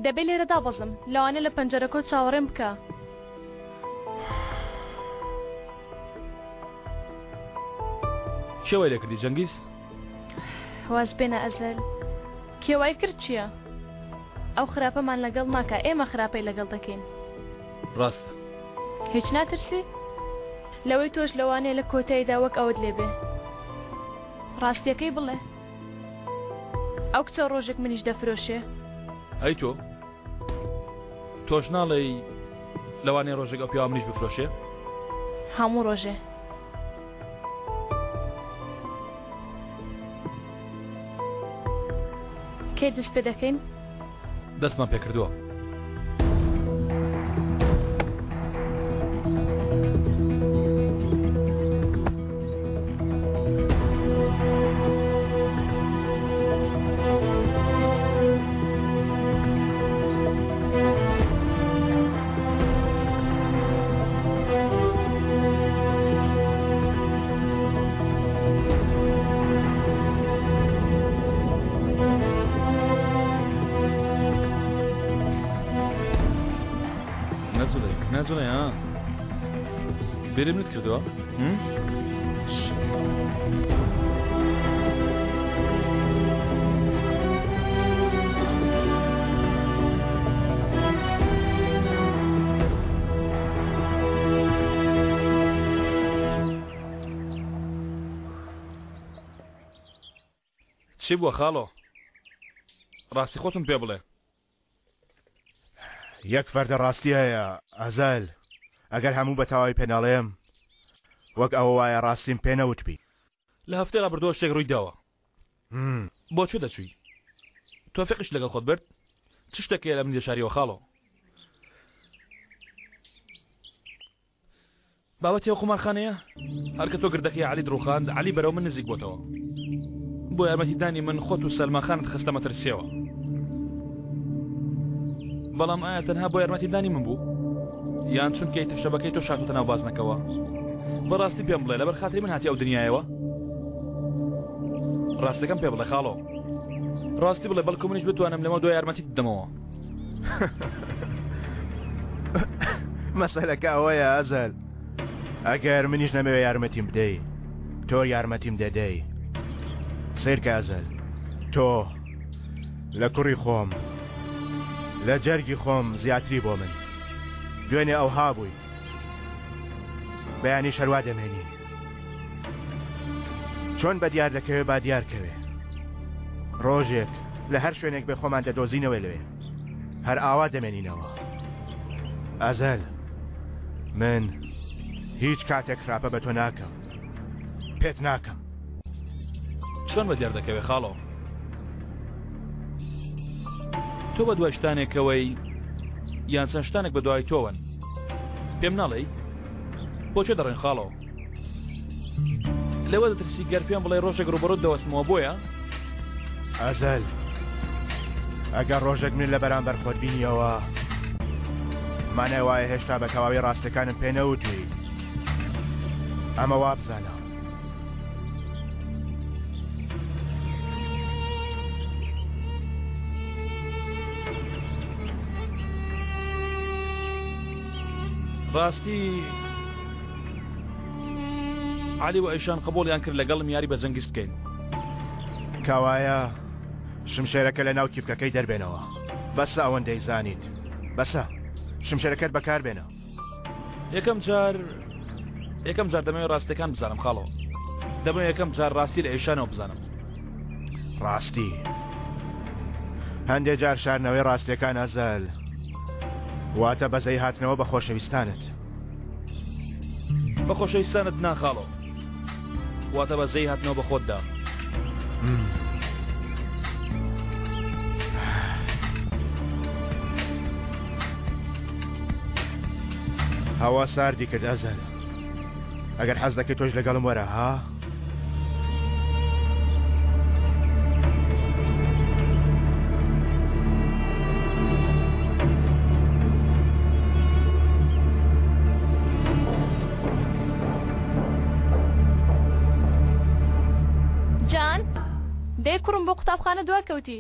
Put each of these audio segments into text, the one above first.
دەبێ لێرە دابەزم. لەوانەیە لە پەنجەرەکەوە چاوەڕێم بکا. کێ وای لێکردی جەنگیز؟ واز بێنە ئەزەل. کێ وای کرد چییە؟ ئەو خراپەمان لەگەڵ ناکا ئێمە خراپەی لەگەڵ دەکەین. ڕاستە. هیچ ناترسی؟ لەوەی تۆش لەوانەیە لە کۆتاییدا وەک ئەوت لێ بێ. ڕاستیەکەی بڵێ. ئەو کچە ڕۆژێک منیش دەفرۆشێ. ئەی تۆ؟ تۆش ناڵێی لەوانەیە ڕۆژێک ئەو پیاوە منیش بفرۆشێ؟ هەموو ڕۆژێ. کەی دەست پێ دەکەین؟ دەستمان پێکردووە. نەجوڵێ نەجوڵێ ها بیرم نت کردووە چی بووە خاڵۆ؟ ڕاستی خۆتم پێ بڵێ. یەک فەردە ڕاستی هەیە ئەزەل ئەگەر هەموو بە تەواوی پێ نەڵێم وەک ئەوە وایە ڕاستیم پێ نەوتبی. لە هەفتەی ڕابردووە شتێک ڕووی داوە. بۆ کوێ دەچووی؟ تۆفیقیشت لەگەڵ خۆت برد؟ چ شتێک هەیە لە منی دەشاریەوە خاڵۆ؟ بابەتی ئەو قومارخانەیە؟ هەر کە تۆ گردەکەی عەلیت ڕووخاند، عەلی بەرەو من نزیک بۆتەوە. بۆ یارمەتیدانی من خۆت و سەلما خانت خستە مەترسییەوە. بەڵام ئایا تەنها بۆ یارمەتیدانی من بوو؟ یان چونکە ئیتر شەبەکەی تۆ شاردووتە ناو بازنەکەوە؟ بەڕاستی پێم بڵێ لەبەر خاتری من هاتی ئەو دنیایەوە؟ ڕاستەکەم پێ بڵێ خاڵۆ. ڕاستی بڵێ بەڵکو منیش بتوانم لەمە دو یارمەتیت بدەمەوە. مەسەلەکە ئەوەیە ئەزەل ئەگەر منیش نەمەوێ یارمەتیم بدەی تۆ یارمەتیم دەدەی سیرکە ئەزەل تۆ لە کوڕی خۆم لە جەرگی خۆم زیاتری بۆ من دوێنێ ئەوها بووی بەیانی شەروا دەمێنی چۆن بە دیار دەکەوێ با دیار کەوێ ڕۆژێک لە هەر شوێنێک بێ خۆمان دەدۆزینەوە لەوێ هەر ئاوا دەمێنینەوە ئەزەل من هیچ کاتێک خراپە بە تۆ ناکەم پێت ناکەم چۆن بە دیار دەکەوێ خاڵۆ تۆ بە دوای شتانێکەوەی یان چەند شتانێک بە دوای تۆوەن پێم ناڵێی بۆ چێ دەڕێن خاڵۆ لەوە دەترسی گەر پێم بڵێ ڕۆژێک ڕوبەڕوت دەوەستمەوە بۆیە ئەزەل ئەگەر ڕۆژێک من لە بەرامبەر خۆت بینیەوە مانای وایە هێشتا بە تەواوی ڕاستەکانم پێ نەوتوی ئەمە وابزانە ڕاستی عەلی و ئەیشان قبوڵیان کرد لەگەڵم یاری بە جەنگیز بکەین. کەوایە شمشێرەکە لە ناو کیفکەکەی دەربێنەوە. بەسە ئەوەندەی زانیت. بەسە. شمشێرەکەت بەکار بێنە. یەکەم جار یەکەم جار دەمەوێت ڕاستیەکان بزانم خاڵۆ. دەمەوێت یەکەم جار ڕاستی لە ئەیشانەوە بزانم. ڕاستی. هەندێ جار شاردنەوەی ڕاستیەکان ئەزەل واتە بەزەی هاتنەوە بە خۆشەویستانت. بە خۆشەویستانت نا خاڵۆ واتە بەزەی هاتنەوە بە خۆتدا. هەوا ساردی کرد ئەزەل ئەگەر حەز دەکەی تۆش لەگەڵم وەرە ها؟ جان، دەی کوڕم بۆ قوتابخانە دواکەوتی.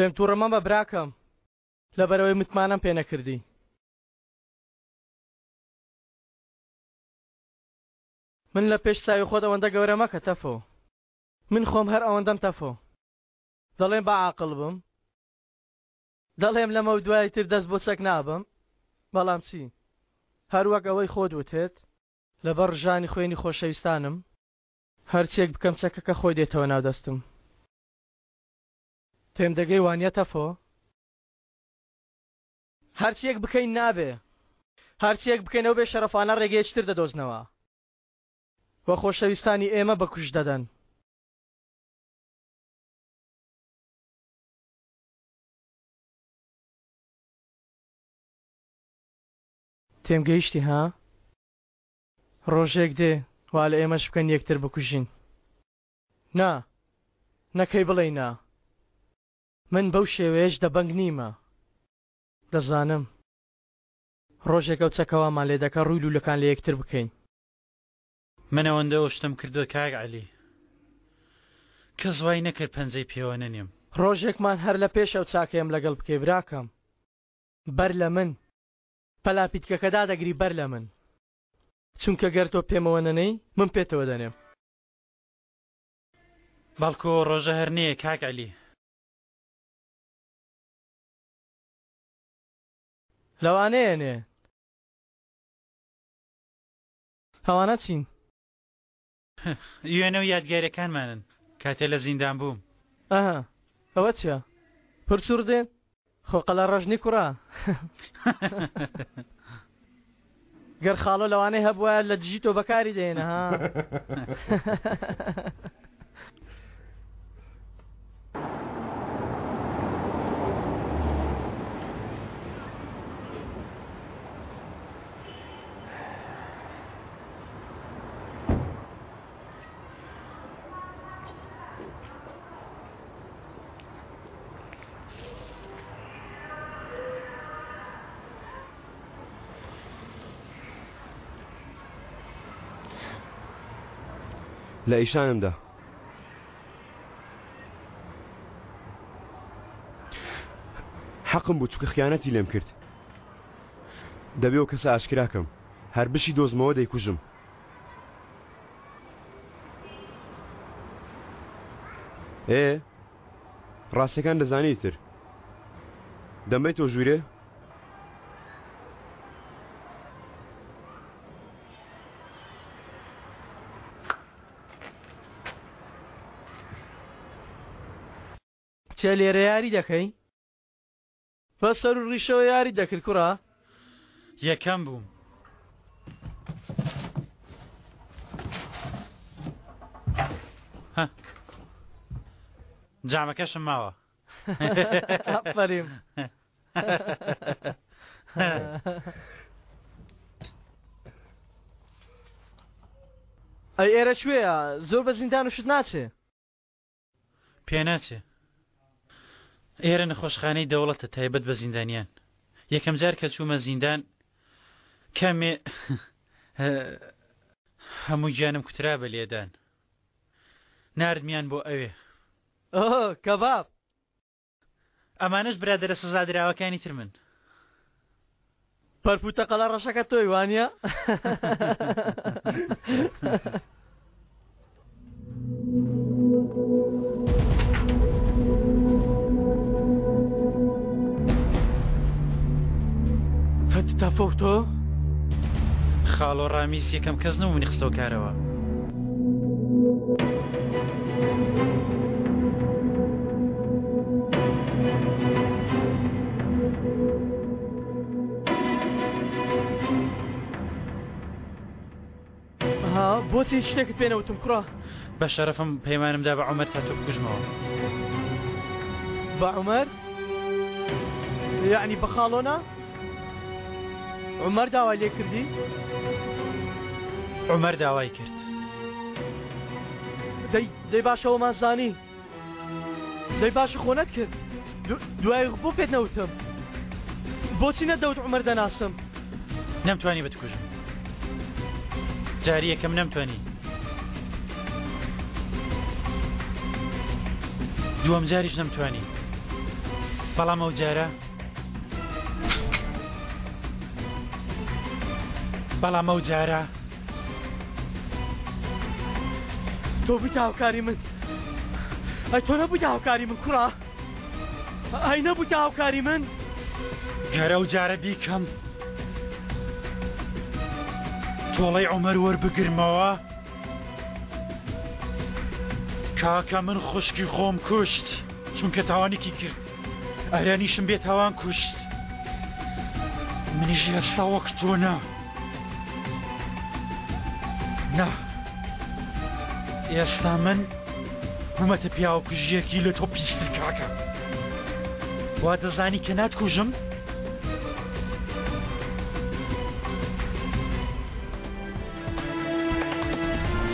لێم تووڕە مەبە براکەم لەبەرئەوەی متمانەم پێ نەکردی. من لە پێش چاوی خۆت ئەوەندە گەورە مەکە تەفۆ. من خۆم هەر ئەوەندەم تەفۆ. دەڵێم با عاقڵ بم. دەڵێم لەمەو دوای تر دەست بۆ چەک نابەم. بەڵام چی؟ هەر وەک ئەوەی خۆت وتت، لەبەر ڕژانی خوێنی خۆشەویستانم، هەرچیەک بکەم چەکەکە خۆی دێتەوە ناو دەستم. تێم دەگەی وانیە تەفۆ؟ هەرچیەک بکەین نابێ. هەرچیەک بکەین ئەو بێ شەرەفانە ڕێگەیەکی تر دەدۆزنەوە و خۆشەویستانی ئێمە بە کوشت دەدەن. تێم گەیشتی ها؟ ڕۆژێک دێ وا لە ئێمەش بکەن یەکتر بکوژین. نا، نەکەی بڵێی نا. من بەو شێوەیەش دەبەنگ نیمە. دەزانم. ڕۆژێک ئەو چەکە وامان لێ دەکا ڕووی لوولەکان لە یەکتر بکەین. من ئەوەندە ئەو شتەم کردووە کاک عەلی. کەس وای نەکرد پەنجەی پێوە نەنێم. ڕۆژێکمان هەر لە پێش ئەو چاکەیەم لەگەڵ بکەی براکەم. بەر لە من. پەلاپیتکەکە دادەگری بەر لە من. چونکە گەر تۆ پێمەوە نەنێی من پێتەوە دەنێم. بەڵکو ڕۆژە هەر نەیە کاک عەلی. لەوانەیە نێ. ئەوانە چین؟ وێنە و یادگاریەکانمانن کاتێ لە زیندان بووم. ئەها ئەوە چیە؟ پرچ و ڕدێن؟ خۆ قەلە ڕەژنی کوڕە. گەر خاڵۆ لەوانەی هەبوایە لە دژی تۆ بەکاری دەهێنا ها. لە ئیشانمدا حەقم بوو چونکە خیانەتی لێم کرد دەبێ و کەسە ئاشکراکەم هەر بشی دۆزمەوە دەیکوژم. ئێ ڕاستەکان دەزانی تر دەمبەی تۆ ژوورێ؟ چێ لێرە یاری دەکەی؟ بە سەر و ڕیشەوە یاری دەکرد کوڕە. یەکەم بووم. جامەکەشم ماوە. ئافەرین. ئەی ئێرە کوێیە؟ زۆر بە زیندان و شت ناچێ. پێناچێ. ئێرە نەخۆشخانەی دەوڵەتە تایبەت بە زیندانیان. یەکەم جار کە چوومە زیندان کەمێ هەموو گیانم کوترا بە لێدان. ناردمیان بۆ ئەوێ. ئۆه کەباب. ئەمانەش برادەرە سزادراوەکانی ترمن. پەرپوتە قەڵە ڕەشەکە تۆی وانە؟ تەفەوتۆ؟ خاڵۆ ڕامیز یەکەم کەس نەبوو منی خستەوە کارەوە. ها بۆچی هیچ شتێکت پێ نەوتم کوڕە؟ بە شەرەفم پەیمانم دا بە عومەر تا تۆ بکوژمەوە. بە عومەر؟ یەعنی بە خاڵۆ نا؟ عومەر داوای لێ کردی؟ عومەر داوای کرد. دەی دەی باشە ئەومان زانی. دەی باشە خۆ نەتکرد. دوای بۆ پێت نەوتم؟ بۆچی نەتدەوت عومەر دەناسم؟ نەمتوانی بتکوژم. جاری یەکەم نەمتوانی. دووەم جاریش نەمتوانی. بەڵام ئەو جارە بەڵام ئەو جارە تۆ بوویتە هاوکاری من ئەی تۆ نەبوویتە هاوکاری من کوڕە ئەی نەبوویتە هاوکاری من گەر ئەو جارە بیکەم تۆڵەی عومەر وەربگرمەوە کاکە من خوشکی خۆم کوشت چونکە تاوانێکی کرد ئەرێنیشم بێ تاوان کوشت منیش ئێستا وەک تۆ نا نا ئێستا من بوومەتە پیاوە کوژیەکی لە تۆ پیستر کاکە وا دەزانی کە ناتکوژم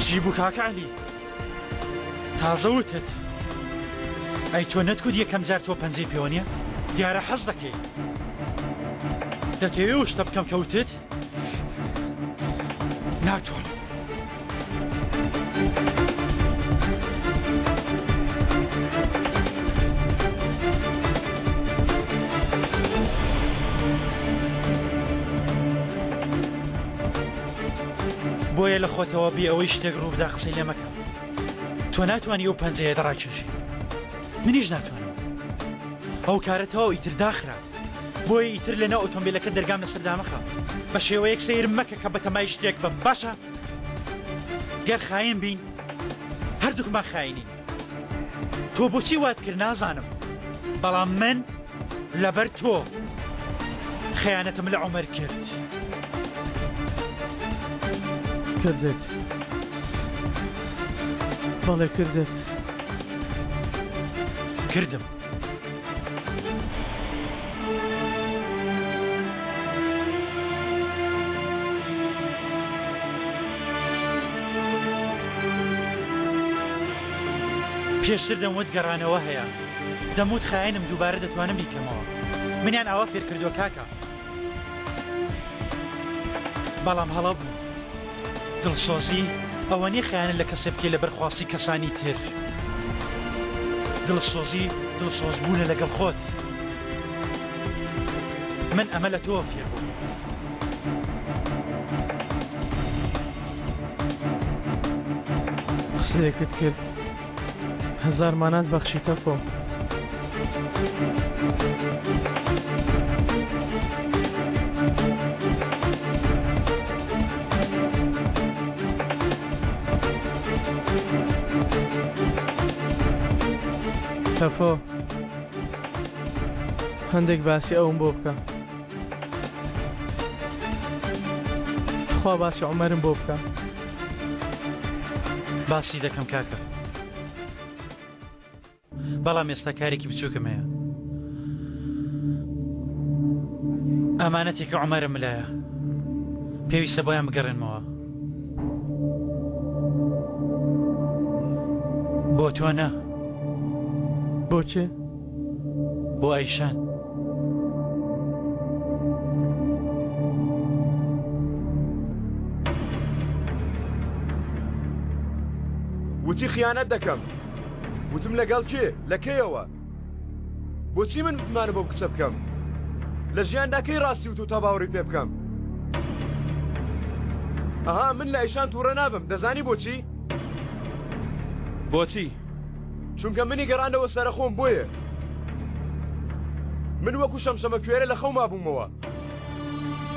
چی بوو کاکە عەلی تازە وتت ئەی تۆ نەتکوت یەکەم جار تۆ پەنجەی پێوە نییە دیارە حەز دەکەی دەتەوێ ئەو شتە بکەم کە وتت ناتوانم بۆیە لە خۆتەوە بێ ئەوەی شتێک ڕووبدا قسەی لێ مەکە تۆ ناتوانانی ئەو پەنجەیە دەڕاکێشی منیش ناتوانم ئەو کارە تەواو ئیتر داخرا بۆیە ئیتر لەناو ئۆتۆمبیلەکە دەرگام لەسەر دامەخە بە شێوەیەک سەیرم مەکە کە بەتەمای شتێک بم باشە گەر خاین بین هەردووکمان خاینین تۆ بۆچی وات کرد نازانم بەڵام من لەبەر تۆ خەیانەتم لە عومەر کرد. کردت بەڵێ کردت. کردم. پێشتر دەموت گەڕانەوە هەیە. دەموت خاینم دووبارە دەتوانم بیکەمەوە منیان ئاوا فێر کردووە کاکە بەڵام هەڵە بوو دڵسۆزی ئەوە نیە خیانەت لە کەسێ بکەی لەبەر خواستی کەسانی تر دڵسۆزی دڵسۆز بوونە لەگەڵ خۆت من ئەمە لە تۆ فێر بووم قسەیەکت کرد هەزارمانات بەخشی تەفۆ. تەفۆ هەندێک باسی ئەوم بۆ بکە تخوا باسی عومەرم بۆ بکە. باسی دەکەم کاکە بەڵام ئێستا کارێکی بچووکم هەیە ئەمانەتێکی عمەرم لایە پێویستە بۆیان بگەڕێنمەوە بۆ تۆ نا بۆ چێ؟ بۆ ئەیشان. وتی خیانەت دەکەم وتم لەگەڵ کێ لە کەیەوە بۆچی من متمانە بەو کچە بکەم لە ژیاندا کەی ڕاستی وتو تا باوەڕی پێ بکەم ئەها من لە ئەیشان تووڕە نابم دەزانی بۆچی بۆچی چونکە منی گەڕاندەوە سەرەخۆم بۆیە من وەکو شەمشەمە کوێرە لە خەوما بوومەوە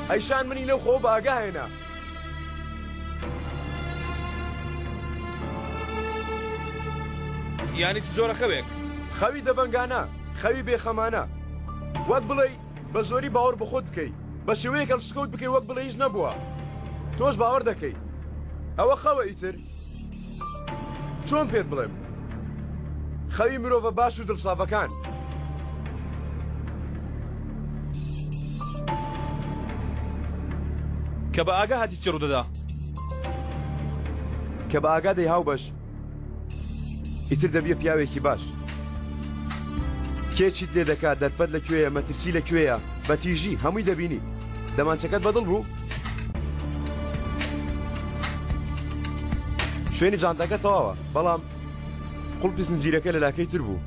ئەیشان منی لەو خۆ بە ئاگا هێنا یانی چ جۆرە خەوێک؟ خەوی دەبەنگانە خەوی بێخەمانە وەک بڵێی بە زۆری باوەڕ بە خۆت بکەی بە شێوەیەک هەڵسوکەوت بکەی وەک بڵێی هیچ نەبووە تۆش باوەڕ دەکەی ئەوە خەوە ئیتر چۆن پێت بڵێم خەوی مرۆڤە باش و دڵسافەکان کە بە ئاگا هاتی چی ڕوودەدا؟ کە بە ئاگا دەی هاوبەش ئیتر دەبیە پیاوێکی باش. کێ چیت لێ دەکات، دەرفەت لە کوێیە، مەترسی لە کوێیە، بە تیژی هەمووی دەبینی. دەمانچەکەت بەدڵ بوو؟ شوێنی جانتاکە تەواوە، بەڵام قوڵپی زنجیرەکە لە لاکەی تر بوو.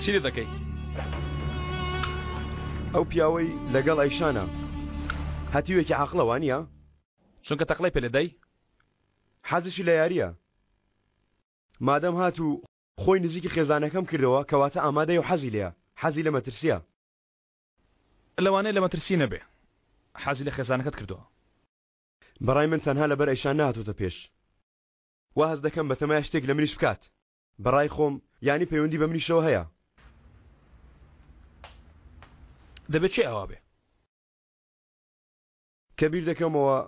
چی لێ دەکەی؟ ئەو پیاوەی لەگەڵ ئەیشانە هەتیوێکی عاقڵە وانییە؟ چونکە تەقلەی پێ لێدای؟ حەزیشی لە یارییە. مادەم هات و خۆی نزیکی خێزانەکەم کردەوە کەواتە ئامادەیە و حەزی لێیە، حەزی لە مەترسییە. لەوانەیە لە مەترسی نەبێ. حەزی لە خێزانەکەت کردووە. بەڕای من تەنها لەبەر ئەیشان نەهاتۆتە پێش. وا هەست دەکەم بەتەمایە شتێک لە منیش بکات. بەڕای خۆم یانی پەیوەندی بە منیشەوە هەیە. دەبێ کێ ئاوا بێ؟ کە بیر دەکەمەوە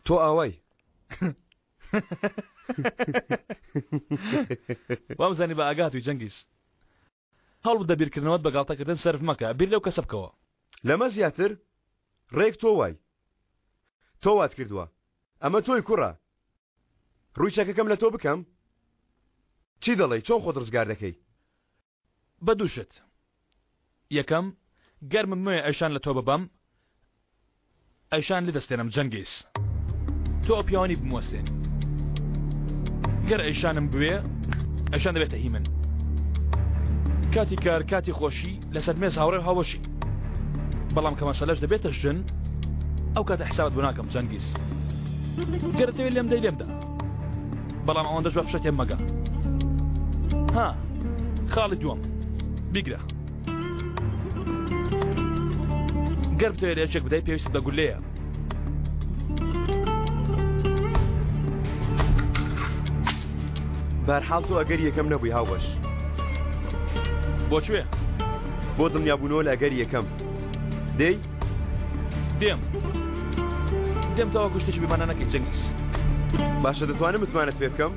تۆ ئاوای. وامزانی بە ئاگاتوی جەنگیز. هەوڵبدە بیرکردنەوەت بە گاڵتەکردن سەرف مەکە، بیر لەو کەسە بکەوە. لەمە زیاتر ڕێک تۆ وای. تۆ وات کردووە. ئەمە تۆی کوڕە. ڕووی چەکەکەم لە تۆ بکەم؟ چی دەڵێی چۆن خۆت ڕزگار دەکەی؟ بە دوو شت. یەکەم، گەر بمەوێ ئەیشان لە تۆ ببەم، ئەیشان لێ دەستێنم جەنگیز. تۆ ئەو پیاوە نی بموەستێنی. گەر ئەیشانم بوێ، ئەیشان دەبێتە هی من. کاتی کار، کاتی خۆشی، لەسەر مێز هاوڕێ و هاوبەشین. بەڵام کە مەسەلەش دەبێتە ژن، ئەو کاتە حسابت بۆ ناکەم جەنگیز. گەر دەتەوێ لێم دەی لێم دە. بەڵام ئەوەندەش بە فشە تێم مەگە. ها، خاڵی دووەم. بیگرە. گەر بتەوێت لە یەکێک بدەیت پێویستت بە گولەیە. بەرحاڵ تۆ ئەگەر یەکەم نەبووی هاوبەش. بۆ کوێ؟ بۆ دڵنیابوونەوە لە ئەگەری یەکەم. دێی؟ دێم. دێم تاوەکو شتێکی بێمانا نەکەی جەنگیز. باشە دەتوانم متمانەت پێ بکەم؟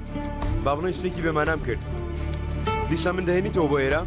با بڵێین شتێکی بێمانام کرد. دیسان من دەهێنیتەوە بۆ ئێرە؟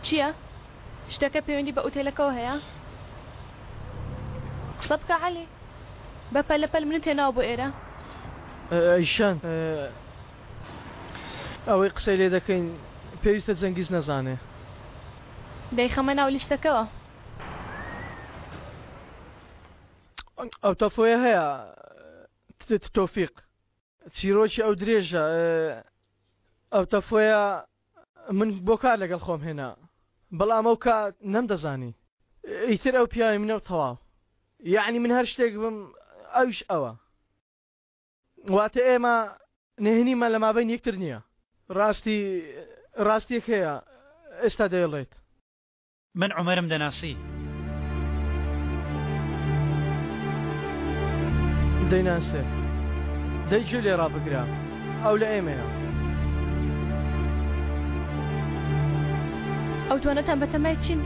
چییە؟ شتەکە پەیوەندی بە ئوتێلەکەوە هەیە؟ قسە بکە عەلی. بە پەلە پەل منت هێناوە بۆ ئێرە. ئەیشان ئەوەی قسەی لێ دەکەین پێویستە جەنگیز نەزانێ. دەیخەمە ناو لیستەکەوە. ئەو تەفۆیە هەیە تۆفیق. چیرۆکی ئەو درێژە ئەو تەفۆیە من بۆ کار لەگەڵ خۆم هێنا بەڵام ئەو کات نەمدەزانی ئیتر ئەو پیاوی منە و تەواو یەعنی من هەر شتێک بم ئەویش ئەوە واتە ئێمە نهێنیمان لە مابەین یەکتر نییە. ڕاستی ڕاستیەک هەیە ئێستا دەیڵێت. من عومەرم دەناسی. دەیناسێ. دەی گوێ لێ ڕابگرە. ئەو لە ئێمەیە. ئەو دوانەتان بەتەمای چین؟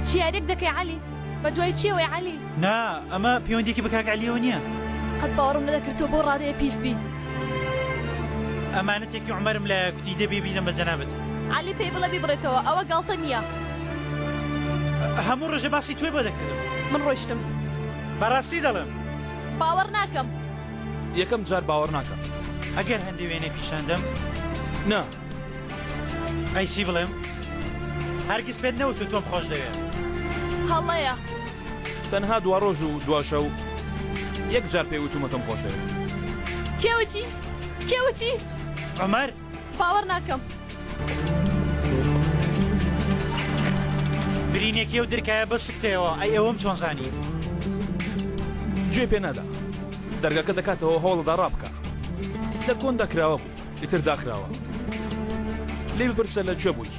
چ یاریەک دەکەی عەلی؟ بە دوای چیەوەی عەلی؟ نا ئەمە پەیوەندیەکی بە کاک عەلیەوە نییە. قەت باوەڕم نەدەکرد تۆ بەو ڕادەیە پیس بی. ئەمانەتێکی عومەرم لایە کوتی دەبێ بیدەم بە جەنابت. عەلی پێی بڵێ بیبڕێتەوە ئەوە گاڵتە نییە. هەموو ڕۆژێ باسی تۆی بۆ دەکردم. من ڕۆیشتم. بەڕاستی دەڵێم. باوەڕ ناکەم. یەکەم جار باوەڕ ناکەم. ئەگەر هەندێ وێنەی پیشان دەم. نا. ئەی چی بڵێم؟ هەرگیز پێت نەوتووە تۆم خۆش دەوێ. هەڵەیە. تەنها دوا ڕۆژ و دوا شەو یەک جار پێی وتومە تۆم خۆش دەوێ. کێ وتی؟ کێ وتی؟ عومەر. باوەڕ ناکەم. برینێکی ئەو درکایە بە سکتەیەوە، ئەی ئەوەم چۆن زانی؟ گوێی پێ نادا. دەرگاکە دەکاتەوە هەوڵدەدا ڕابکا. لە کۆندا کراوە بوو. ئیتر داخراوە. لێی بپرسە لە کوێ بووی؟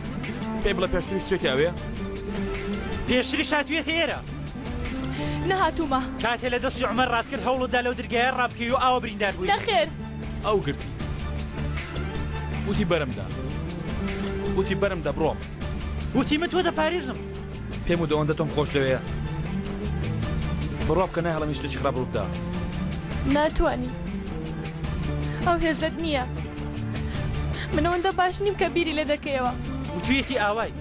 پێی بڵێ پێشتریش چوویتە ئەوێ؟ پێشتریش هاتوویەتە ئێرە؟ نەهاتوومە. کاتێ لە دەستی عومەر ڕاتکرد هەوڵت دا لەو درگایە ڕابکەی و ئاوا بریندار بووی؟ نەخێر. ئەو گرتی. وتی بەرم دە. وتی بەرم دە بڕۆم. وتی من تۆ دەپارێزم. پێم وت ئەوەندە تۆم خۆش دەوێ بڕوا بکە ناهێڵم هیچ شتێکی خراپ ڕووبدا. ناتوانی. ئەو هێزەت نییە. من ئەوەندە باش نیم کە بیری لێ دەکەیەوە. وتویەتی ئاوای.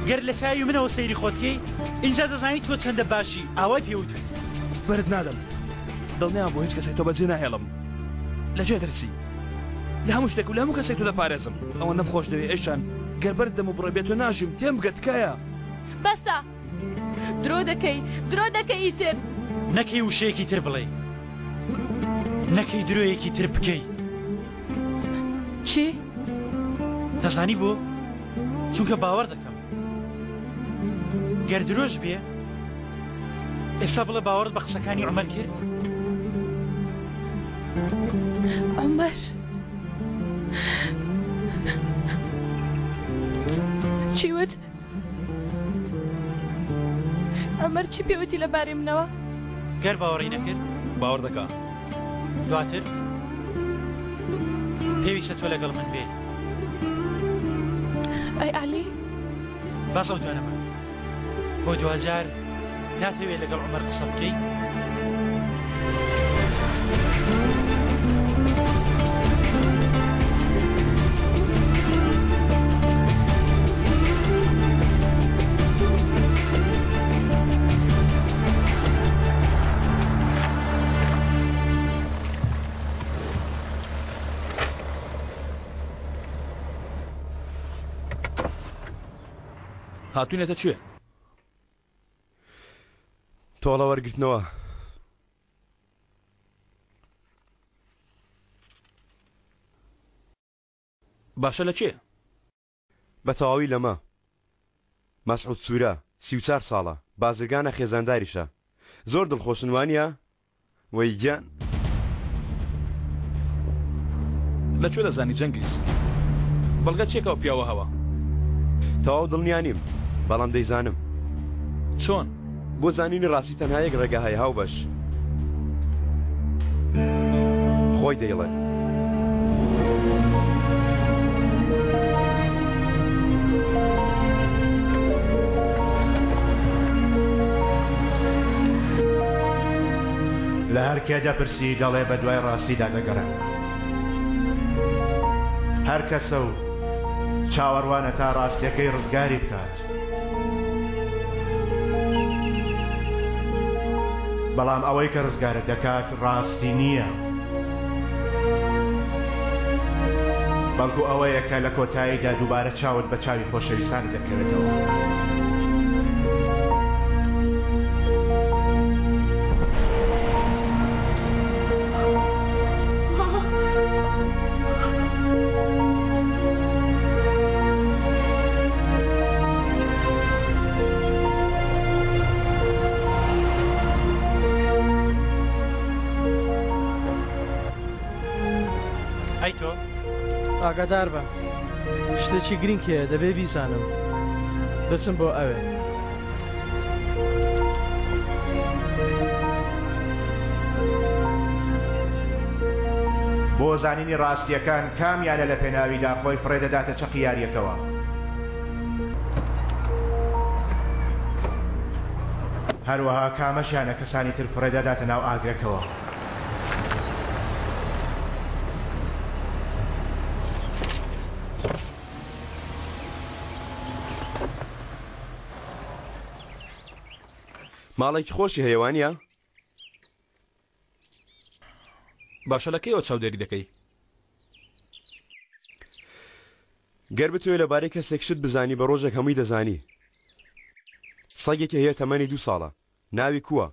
گەر لە چاوی منەوە سەیری خۆت کەی ئینجا دەزانی تۆ چەندە باشی ئاوای پێ وتوی. بەرت نادەم. دڵنیام بۆ هیچ کەسێک تۆ بەجێ ناهێڵم. لە جێ ترسی. لە هەموو شتێک و لە هەموو کەسێک تۆ دەپارێزم. ئەوەندەم خۆش دەوێی ئەیشان. گەر بەرت دەم و بڕۆی بێ تۆ ناژیم. تێم بگە تکایە. بەسە. درۆ دەکەی. درۆ دەکەی ئیتر. نەکەی وشەیەکی تر بڵێی. نەکەی درۆیەکی تر بکەی. چی؟ دەزانی بۆ؟ چونکە باوەڕ دەکەم گەر درۆش بێ ئێستا بڵێ باوەڕت بە قسەکانی عومەر کرد؟ عومەر چی وت؟ عومەر چی پێوتی لەبارەی منەوە؟ گەر باوەڕی نەکرد؟ باوەڕ دەکا. دواتر پێویستە تۆ لەگەڵ من بێ. ئەی عەلی؟ باس ئەو دوانەمان بۆ دواجار ناتەوێت لەگەڵ عومەر قسە بکەی؟ هاتوینەتە کوێ؟ تۆڵە وەرگرتنەوە. باشە لە کێ؟ بە تەواوی لەمە. مەسعود سوورە، 34 ساڵە، بازرگانە خێزانداریشە. زۆر دڵخۆشن وانییە؟ وەی گیان. لە کوێ دەزانی جەنگیز؟ بەڵگە چیە کە ئەو پیاوە هەوە؟ تەواو دڵنیا نیم، بەڵام دەیزانم. چۆن؟ بۆ زانینی ڕاستی تەنها یەک ڕێگا هەیە هاوبەش. خۆی دەیڵێ. لە هەر کێ دەپرسی دەڵێ بە دوای ڕاستیدا دەگەڕێم. هەر کەسە و چاوەڕوانە تا ڕاستیەکەی ڕزگاری بکات. بەڵام ئەوەی کە ڕزگارت دەکات ڕاستی نییە. بەڵکو ئەوەیە کە لە کۆتاییدا دووبارە چاوت بە چاوی خۆشەویستانت دەکەوێتەوە. ئەی تۆ؟ ئاگادار بە شتێکی گرینگ هەیە دەبێ بیزانم دەچم بۆ ئەوێ. بۆ زانینی ڕاستییەکان کام یانە لە پێناویدا خۆی فڕێ دەداتە چەقی یارییەکەوە؟ هەروەها کامەش یانە کەسانی تر فڕێ دەداتە ناو ئاگرەکەوە؟ ماڵێکی خۆشی هەیە وانە؟ باشە لە کەیەوە چاودێری دەکەی؟ گەر بتەوێ لەبارەی کەسێک شت بزانی بە ڕۆژێک هەمووی دەزانی. سەگێکی هەیە تەمەنی دوو ساڵە ناوی کووە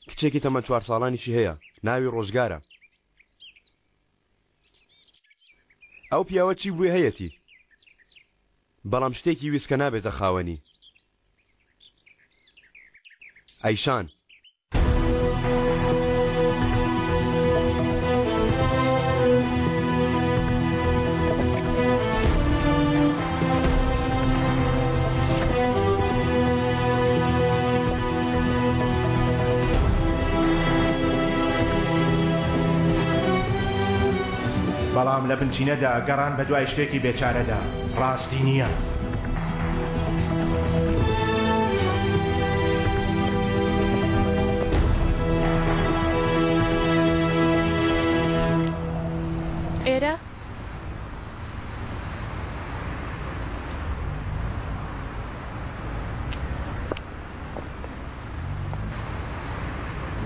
کچێکی تەمەن چوار ساڵانیشی هەیە ناوی ڕۆژگارە. ئەو پیاوە چی بووێ هەیەتی بەڵام شتێکی ویست کە نابێتە خاوەنی. ئەیشان. بەڵام لە بنچینەدا گەڕان بەدوای شتێکی بێچارەدا ڕاستی نییە. ئێرە؟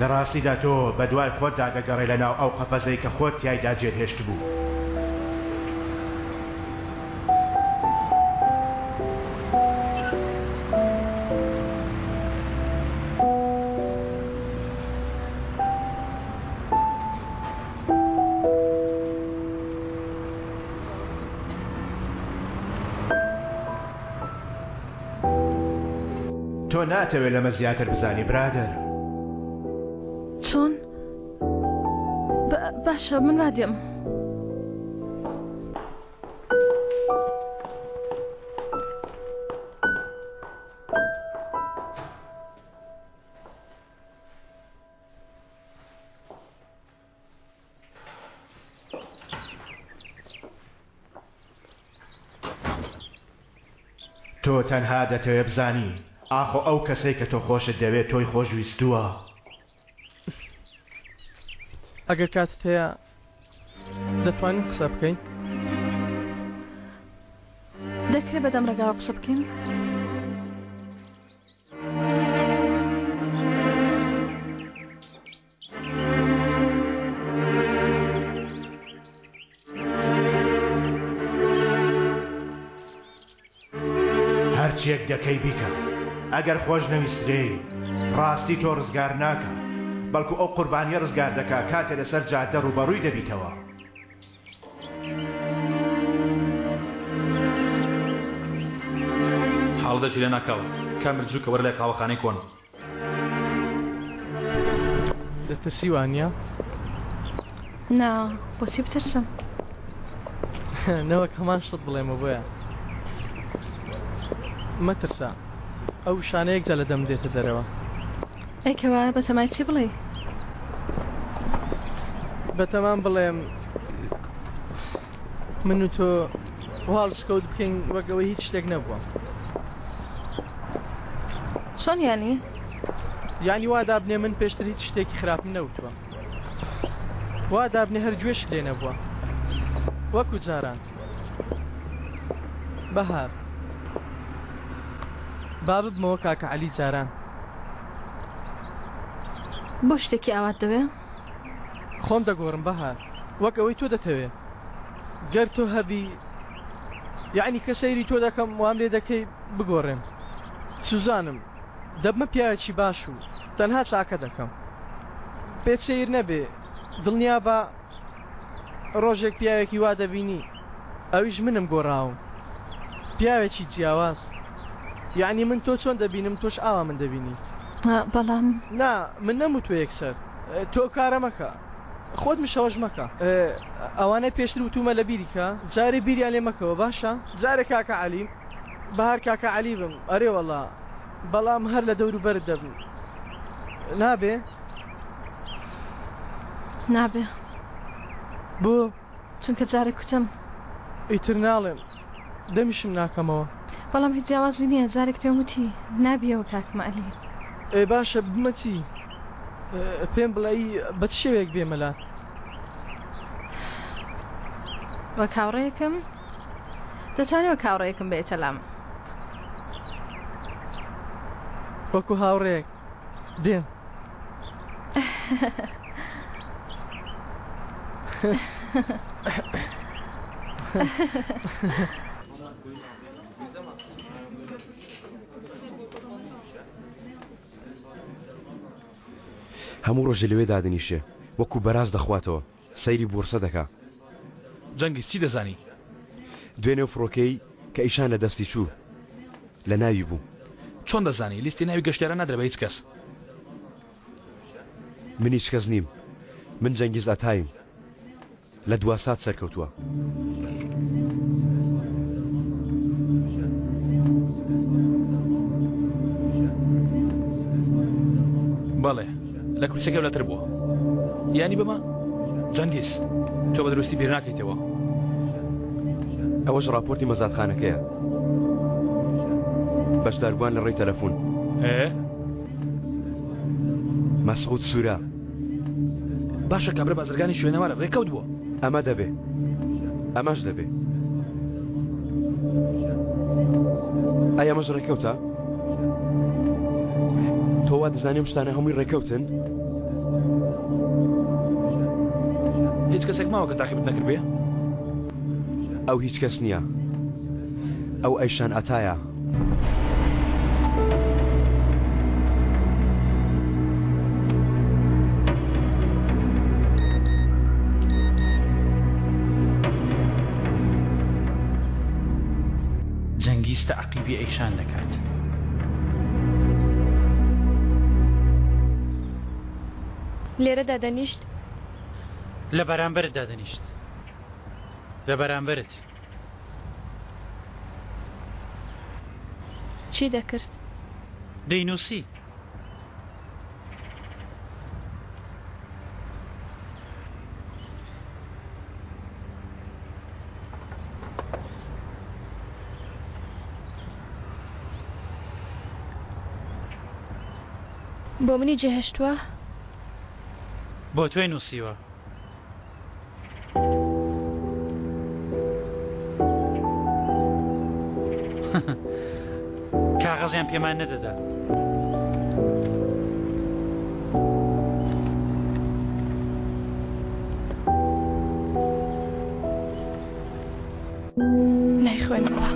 لە ڕاستیدا تۆ بەدوای خۆتدا دەگەڕێی لەناو ئەو قەفەزەی کە خۆت تیایدا جێتهێشتبوو. تۆ ناتەوێ لەمە زیاتر بزانی برادەر. چۆن؟ باشە من وا دێم. تۆ تەنها دەتەوێ بزانی ئاخۆ ئەو کەسەی کە تۆ خۆشت دەوێت تۆی خۆشویستووە؟ ئەگەر کاتت هەیە دەتوانین قسە بکەین؟ دەکرێت بەدەم ڕێگاوە قسە بکەین؟ هەرچیەک دەکەی بیکە ئەگەر خۆش نەویسترێی ڕاستی تۆ ڕزگار ناکا بەڵکو ئەو قوربانیە ڕزگار دەکا کاتێ لەسەر جادە ڕوبەڕوی دەبیتەوە. حاڵەتێکی لەناکاو، کامل زوو کە وەرە لای قاوەخانەی کۆن. دەترسی وانیە؟ نا بۆچی بترسم؟ نەوەک هەمان شتت بڵێمەوە بۆیە. مەترسە ئەو وشانە یەکجار لە دەمم دێتە دەرەوە. ئەی کەوایە بەتەمای چی بڵێی؟ بەتەمام بڵێم من و تۆ هەڵسکەوت بکەین وەک ئەوەی هیچ شتێک نەبووە. چۆن یانی؟ یانی وا دابنێ من پێشتر هیچ شتێکی خراپم نەوتووە. وا دابنێ هەر گوێشت لێ نەبووە. وەکو جاران. بەهار. با ببمەوە کاکە عەلی جاران. بۆ شتێکی ئاوات دەوێ؟ خۆم دەگۆڕم بەهار. وەک ئەوەی تۆ دەتەوێ. گەر تۆ هەبی یەعنی کە سەیری تۆ دەکەم وام لێ دەکەی بگۆڕێم. سوزانم دەبمە پیاوێکی باش و تەنها چاکە دەکەم. پێت سەیر نەبێ دڵنیابە ڕۆژێک پیاوێکی وا دەبینی ئەویش منم گۆڕاوم. پیاوێکی جیاواز. یەعنی من تۆ چۆن دەبینم تۆش ئاوا من دەبینی. بەڵام. نا من نەموتوە یەکسەر تۆ کارە مەکە. خۆت مشەوەش مەکە. ئەوانەی پێشتر وتومە لە بیری کە، جارێ بیریان لێ مەکەوە باشە؟ جارێ کاکە عەلیم، با هەر کاکە عەلی بم، ئەرێ وەڵا، بەڵام هەر لە دەوروبەرت دەبم. نابێ؟ نابێ. بۆ؟ چونکە جارێ کوتم. ئیتر ناڵێم. دەمیشم ناکەمەوە. بەڵام هیچ جیاوازی نییە، جارێک پێم وتی نابیەوە کاکم عەلی. ئێ باشە بمە چی؟ پێم بڵێ ئەی بە چ شێوەیەک بێمە لات؟ وەک هاوڕێیەکم، دەتوانی وەک هاوڕێیەکم بێیتە لام. وەکو هاوڕێیەک دێم. هەموو ڕۆژێ لەوێ دادەنیشێ وەکو بەراز دەخواتەوە سەیری بۆرسە دەکا. جەنگیز چی دەزانی؟ دوێنێ ئەو فڕۆکەی کە ئیشان لە دەستی چوو لە ناوی بوو. چۆن دەزانی؟ لیستی ناوی گەشتیاران نادرێ بە هیچ کەس. من هیچ کەس نیم من جەنگیز ئەتایم لە دوا سات سەرکەوتووە. بەڵێ لە کورسەکە لەتر بووە یانی بەمە جەنگیز تۆ بە دروستی بیر ناکەیتەوە ئەوەش راپۆرتی مەزادخانەکەیە بەشداربووان لە ڕێی تەلەفۆن ئێ مەسعود سوورە باشە کابرا بازرگانی شوێنەوارە ڕێکەوت بووە ئەمە دەبێ ئەمەش دەبێ ئەی ئەمەش ڕێکەوتە تۆ وا دەزانیم شتانە هەمووی ڕێکەوتن هیچ کەسێک ماوە کە تاقیبت نەکردبێ ئەو هیچ کەس نییە ئەو ئەیشان ئەتایە جەنگیز تەعقیبی ئەیشان دەکات. لێرە دادەنیشت؟ لە بەرامبەرت دادەنیشت. لە بەرامبەرت. چی دەکرد؟ دەینووسی. بۆ منی جێهێشتووە؟ بۆ تۆی نووسیوە. کاغەزیان پێمان نەدەدا. نایخوێنمەوە.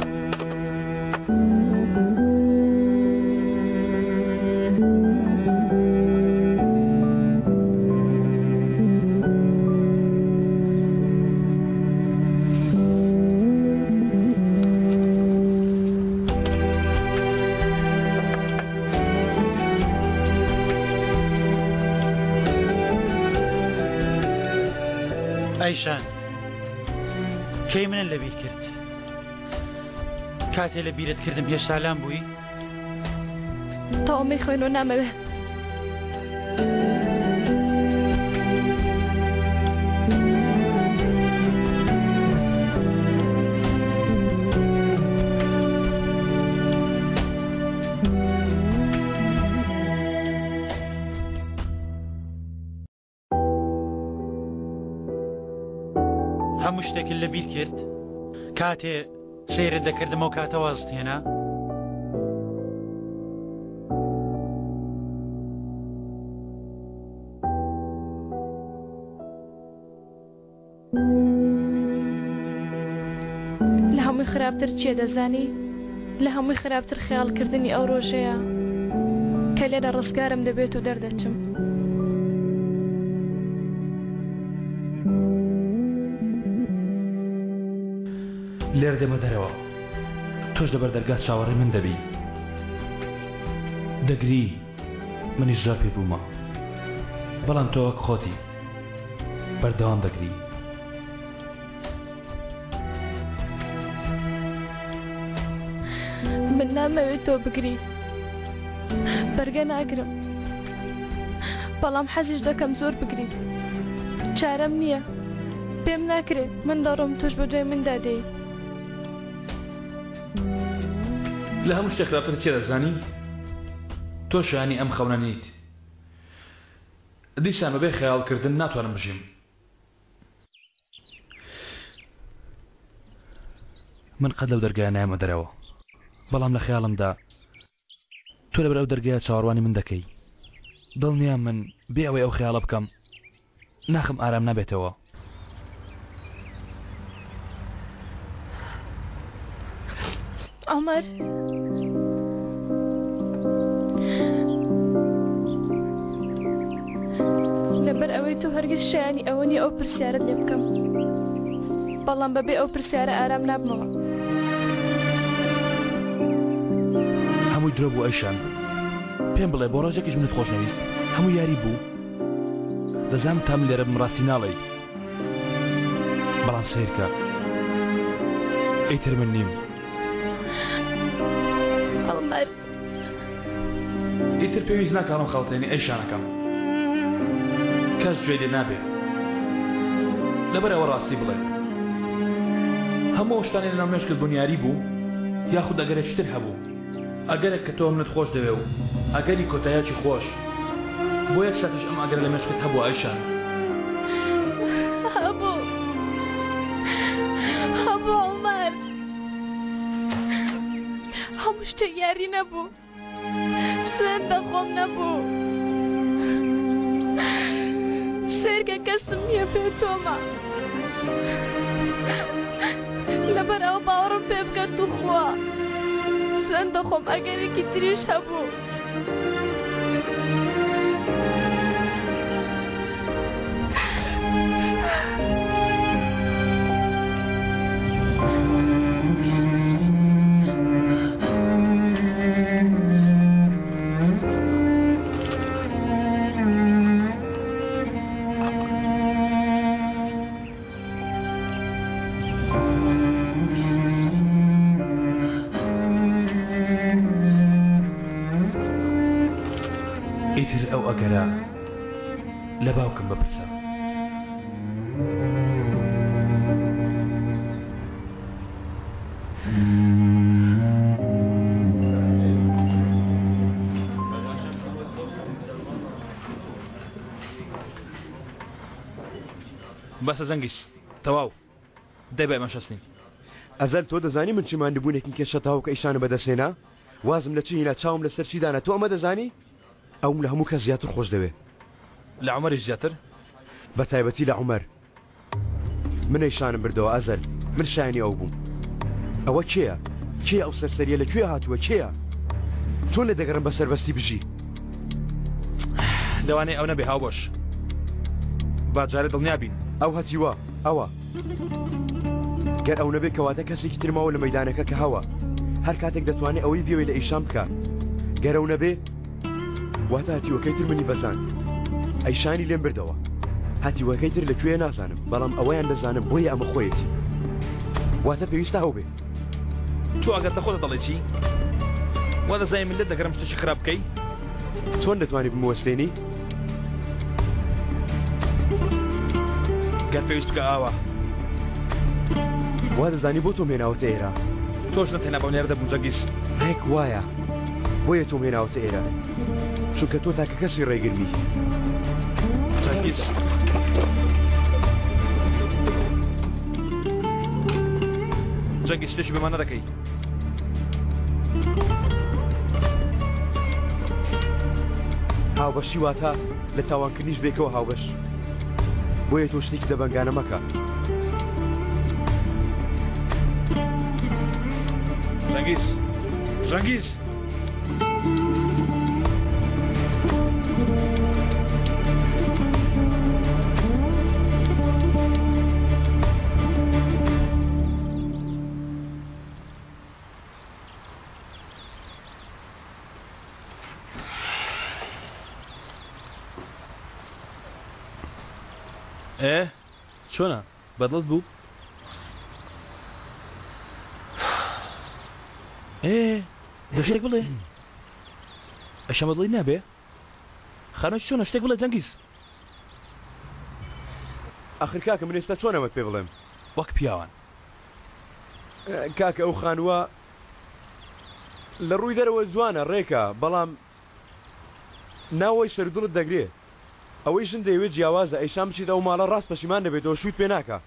ئەیشان کەی منن لەبیر کرد کاتێ لە بیرت کردم هێشتا لام بووی؟ تەواو مەیخوێنەوە نامەوێ. هەموو شتێکت لەبیر کرد؟ کاتێ سەیرت دەکردم ئەو کاتە وازت هێنا؟ لە هەمووی خراپتر چییە دەزانی؟ لە هەمووی خراپتر خەیاڵکردنی ئەو ڕۆژەیە کە لێرە ڕزگارم دەبێت و دەردەچم. لێرە دێمە دەرەوە تۆش لەبەر دەرگا چاوەڕێی من دەبی دەگری منیش زۆر پیر بوومە بەڵام تۆ وەک خۆتی. بەردەوام دەگری. من نامەوێت تۆ بگری. بەرگە ناگرم. بەڵام حەزیش دەکەم زۆر بگری. چارەم نییە. پێم ناکرێ. من دەڕۆم تۆش بە دوای مندا دێی. لە هەموو شتێک خراپتر چیە دەزانی؟ تۆ شایانی ئەم خەونە نیت. دیسان بەبێ خەیاڵکردن ناتوانم بژیم. من قەت لەو دەرگایە نایەمە دەرەوە. بەڵام لە خەیاڵمدا تۆ لەبەر ئەو دەرگایە چاوەڕوانی من دەکەی. دڵنیام من بێ ئەوەی ئەو خەیاڵە بکەم ناخم ئارام نابێتەوە. عومەر. لەبەر ئەوەی تۆ هەرگیز شایانی ئەوە نیە ئەو پرسیارەت لێ بکەم. بەڵام بەبێ ئەو پرسیارە ئارام نابمەوە. هەمووی درۆ بوو ئەیشان. پێم بڵێ بۆ ڕۆژێکیش منت خۆش نەویست؟ هەموو یاری بوو؟ دەزانم تا من لێرە بم ڕاستی ناڵێی. بەڵام سەیرکە ئیتر من نیم. عومەر. ئیتر پێویست ناکا هەڵم خەڵەتێنی ئەی شانەکەم. کەس گوێی لێ نابێ. لەبەر ئەوە ڕاستی بڵێ. هەموو ئەو شتانەی لەناو مێشکت بوون یاری بوو یاخود ئەگەرێکی تر هەبوو؟ ئەگەرێک کە تۆ منت خۆش دەوێ و ئەگەری کۆتاییەکی خۆش. بۆ یەک ساتیش ئەم ئەگەرە لە مێشکت هەبووە ئایشان؟ هەبوو. هەبوو عومەر. هەموو شتێک یاری نەبوو. سوێند دەخۆم نەبوو. سەیرکە کەسم نییە بێ تۆمە. لەبەر ئەوە باوەڕم پێ بکە توخوا. سوێند دەخۆم ئەگەرێکی تریش هەبوو. ئیتر ئەو ئەگەرە لە باوکم بپرسە. بەسە جەنگیز تەواو دەی با ئێمەش هەستین. ئەزەل تۆ دەزانی من چ ماندوبونێکم کێشا تاوەکو ئەیشانم بەدەست هێنا وازم لە چ هینا چاوم لەسەر چی دانا تۆ ئەمە دەزانی ئەوم لە هەموو کەس زیاتر خۆش دەوێ. لە عومەریش زیاتر؟ بە تایبەتی لە عومەر. من ئەیشانم بردەوە ئەزەل من شایەنی ئەو بووم. ئەوە کێیە؟ کێیە ئەو سەرسەریە لە کوێ هاتووە کێیە؟ چۆن لێ دەگەڕێم بە سەربەستی بژی؟ لەوانەیە ئەو نەبێ هاوبەش. با جارێ دڵنیا بین. ئەو هەتیوە ئەوە. گەر ئەو نەبێ کەواتە کەسێکی تر ماوە لە مەیدانەکە کە هەوە. هەر کاتێک دەتوانێ ئەوەی بیەوێ لە ئیشان بکا. گەر ئەو نەبێ واتە هەتیوەکەی تر منی بەزاند. ئەیشانی لێم بردەوە. هەتیوەکەی تر لە کوێیە نازانم بەڵام ئەوەیان دەزانم بۆیە ئەمە خۆیەتی. واتە پێویستە ئەو بێ. تۆ ئەگەر دەخۆتە دەڵێی چی؟ وا دەزانی من لێت دەگەڕێم شتێکی خراپ بکەی؟ چۆن دەتوانی بموەستێنی؟ گەر پێویست بکە ئاوا. وا دەزانی بۆ تۆم هێناوەتە ئێرە؟ تۆش نەتهێنا بەم لێرە دەبووم جەنگیز. ڕێک وایە. بۆیە تۆم هێناوەتە ئێرە. چونکە تۆ تاکە کەسی ڕێگرمی. جەنگیز. جەنگیز شتێکی بەمانە دەکەی. هاوبەشی واتە لە تاوانکردنیش بێکەوە هاوبەش. بۆیە تۆ شتێکی دەبەنگانە مەکە. جەنگیز جەنگیز ئێ چۆنە بەدڵت بوو؟ ئێ دە شتێک بڵێ ئەشە بەدڵی نابێ خانۆ چۆنە شتێک بڵێ جەنگیز ئەخر کاکە من ئێستا چۆن ئەمەت پێ بڵێم وەک پیاوان کاکە ئەو خانووە لە ڕووی دەرەوە جوانە ڕێکە بەڵام ناوەوەی سەرو دڵت دەگرێ ئەوەی ژن دەیەوێت جیاوازە ئەیشان بچیتە ئەو ماڵە ڕاست پەشیمان دەبێتەوە شووت پێ ناکا.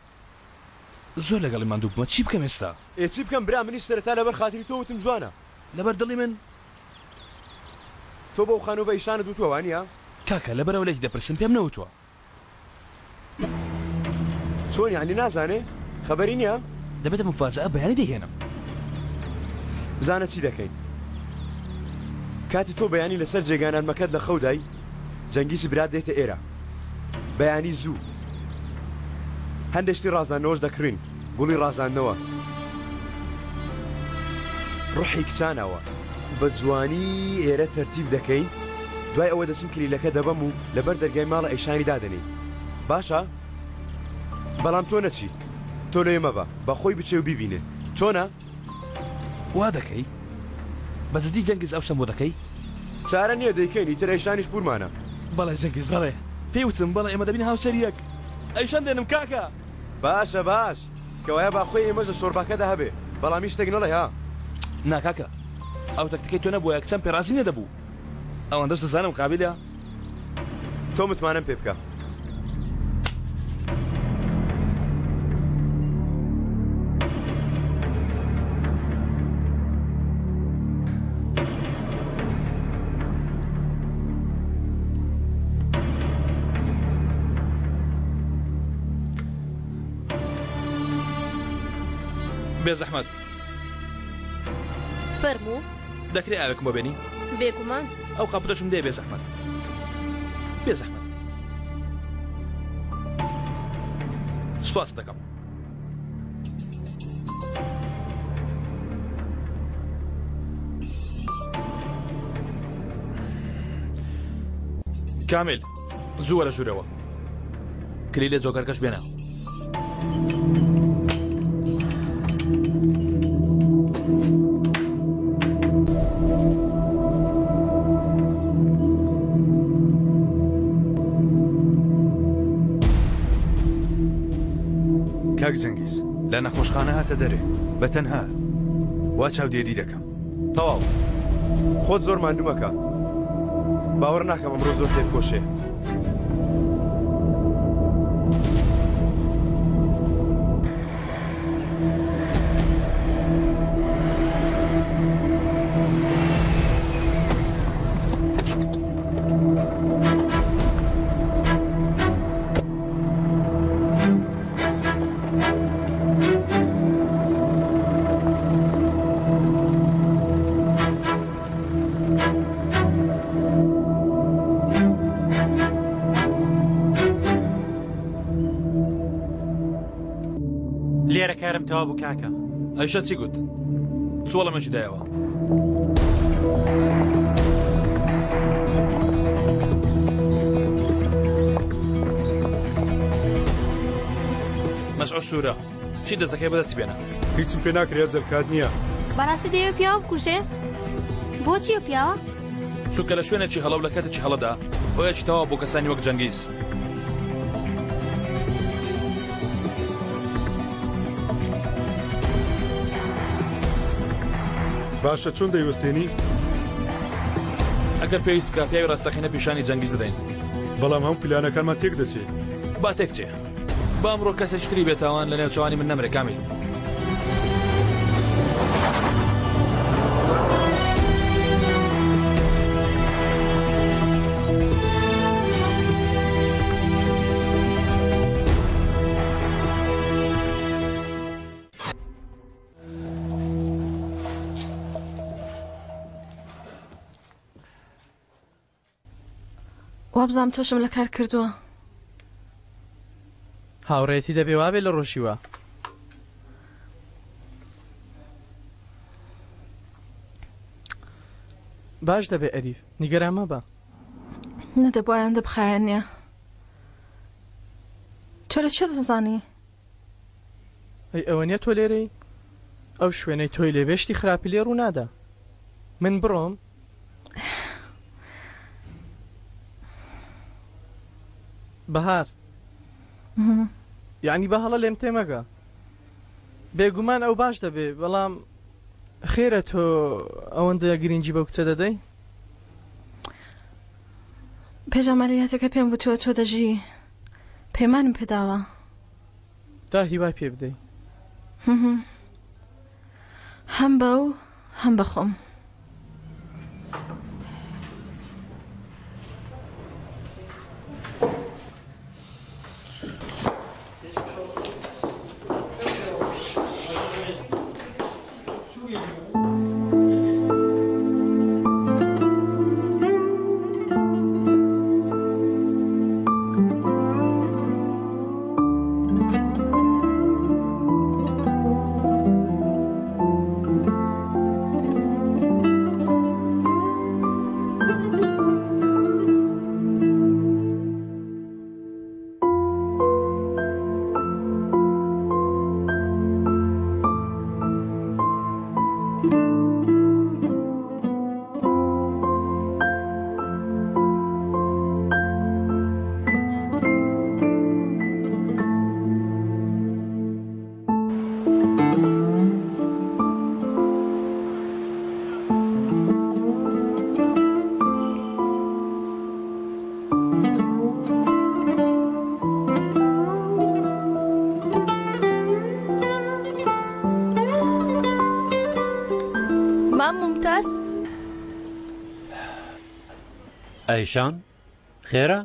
زۆر لەگەڵی ماندوو بوومە چی بکەم ئێستا؟ ئێ چی بکەم برا منیش سەرەتا لەبەر خاتری تۆ وتم جوانە. لەبەر دڵی من؟ تۆ بەو خانووە بە ئیشانت وتووە وانیە؟ کاکە لەبەرئەوە لێتی دەپرسم پێم نەوتووە. چۆن یانی نازانێ؟ خەبەری نیە؟ دەبێتە موفاجەئە بەیانی دەیهێنم. بزانە چی دەکەین کاتی تۆ بەیانی لەسەر جێگا نەرمەکەت لە خەودای جەنگیزی برات دێتە ئێرە بەیانی زوو هەندێک شتی ڕازاندنەوەش دەکڕین گوڵی ڕازاندنەوە ڕحی کچانەوە بە جوانی ئێرە تەرتیب دەکەین دوای ئەوە دەچم کلیلەکە دەبەم و لەبەر دەرگای ماڵە ئەیشانی دادەنێین باشە بەڵام تۆ نەچی تۆ لێ مەبە بە خۆی بچێ و بیبینێ چۆنە؟ وا دەکەی؟ بە جدی جەنگیز ئەو شتەم بۆ دەکەی؟ چارە نییە دەیکەین ئیتر ئەیشانیش پوورمانە. بەڵێ جەنگیز بەڵێ پێی وتم بەڵێ ئێمە دەبینە هاوسەری یەک ئەیشان دێنم کاکە. باشە باش کەوایە با خۆی ئێمەش لە شۆرباکەدا هەبێ بەڵام هیچ شتێک نەڵێ ها. نا کاکە ئەو تەکتیکەی تۆ نەبوایە کچەم پێ ڕازی نەدەبوو ئەوەندەش دەزانم قابیلە. تۆ متمانەم پێ بکە. بێزەحمەت فەرموو دەکرێ ئاوێکم بۆ بێنی بێگومان ئەو قاپوتەشم دێ بێزەحمەت بێزەحمەت سوپاست دەکەم کامیل زوو وەرە ژوورەوە کلیلە جۆکەرکەش بێنە. کاک جەنگیز لە نەخۆشخانە هاتە دەرێ بە تەنها وا چاودێری دەکەم. تەواو خۆت زۆر ماندوو مەکە باوەڕ ناکەم ئەمڕۆ زۆر تێبکۆشێ. لێرە کارم تەوا بوو کاکە. ئەیشە چی گوت؟ چ وەڵامێکی دایەوە؟ مەسعود سوورە چی دەستەکەی بەدەستی بێنە. هیچم پێ ناکرێ ئەزەل کات نییە. بەڕاستی دەیەوێ پیاوە بکوژێ؟ بۆچی ئەو پیاوە؟ چونکە لە شوێنێکی هەڵە و لە کاتێکی هەڵەدا هۆیەکی تەواو بۆ کەسانی وەک جەنگیز. باشە چۆن دەیوەستێنی؟ ئەگەر پێویست بکا پیاوی ڕاستەقینە پیشانی جەنگیز دەدەین. بەڵام هەموو پلانەکانمان تێک دەچێ. با تێک چێ. با ئەمڕۆ کەسێکی تری بێتاوان لە نێوچەوانی من نەمرێ کامیل. وابزانم تۆشم لە کار کردووە. هاوڕێیەتی دەبێ وابێ لە ڕۆژی وا. باش دەبێ ئەریف نیگەران مەبە. نەدەبوایە ئەندە بخایەنیە. تۆ. تۆ لە چێ دەزانی؟ ئەی ئەوە نیە تۆ لێرەی؟ ئەو شوێنەی تۆی لێ بێ شتی خراپی لێ ڕوو نادا. من بڕۆم؟ بەهار یەعنی بە هەڵە لێم تێمەگە. بێگومان ئەو باش دەبێ بەڵام خێرە تۆ ئەوەندە گرینگی بەو کچە دەدەی؟ پێش عەمەلیاتەکە پێم وتووە تۆ دەژی پەیمانم پێداوە. تا هیوای پێ بدەی. هەم بەو هەم بە خۆم. مام مومتاز؟ ئایشان خێرە؟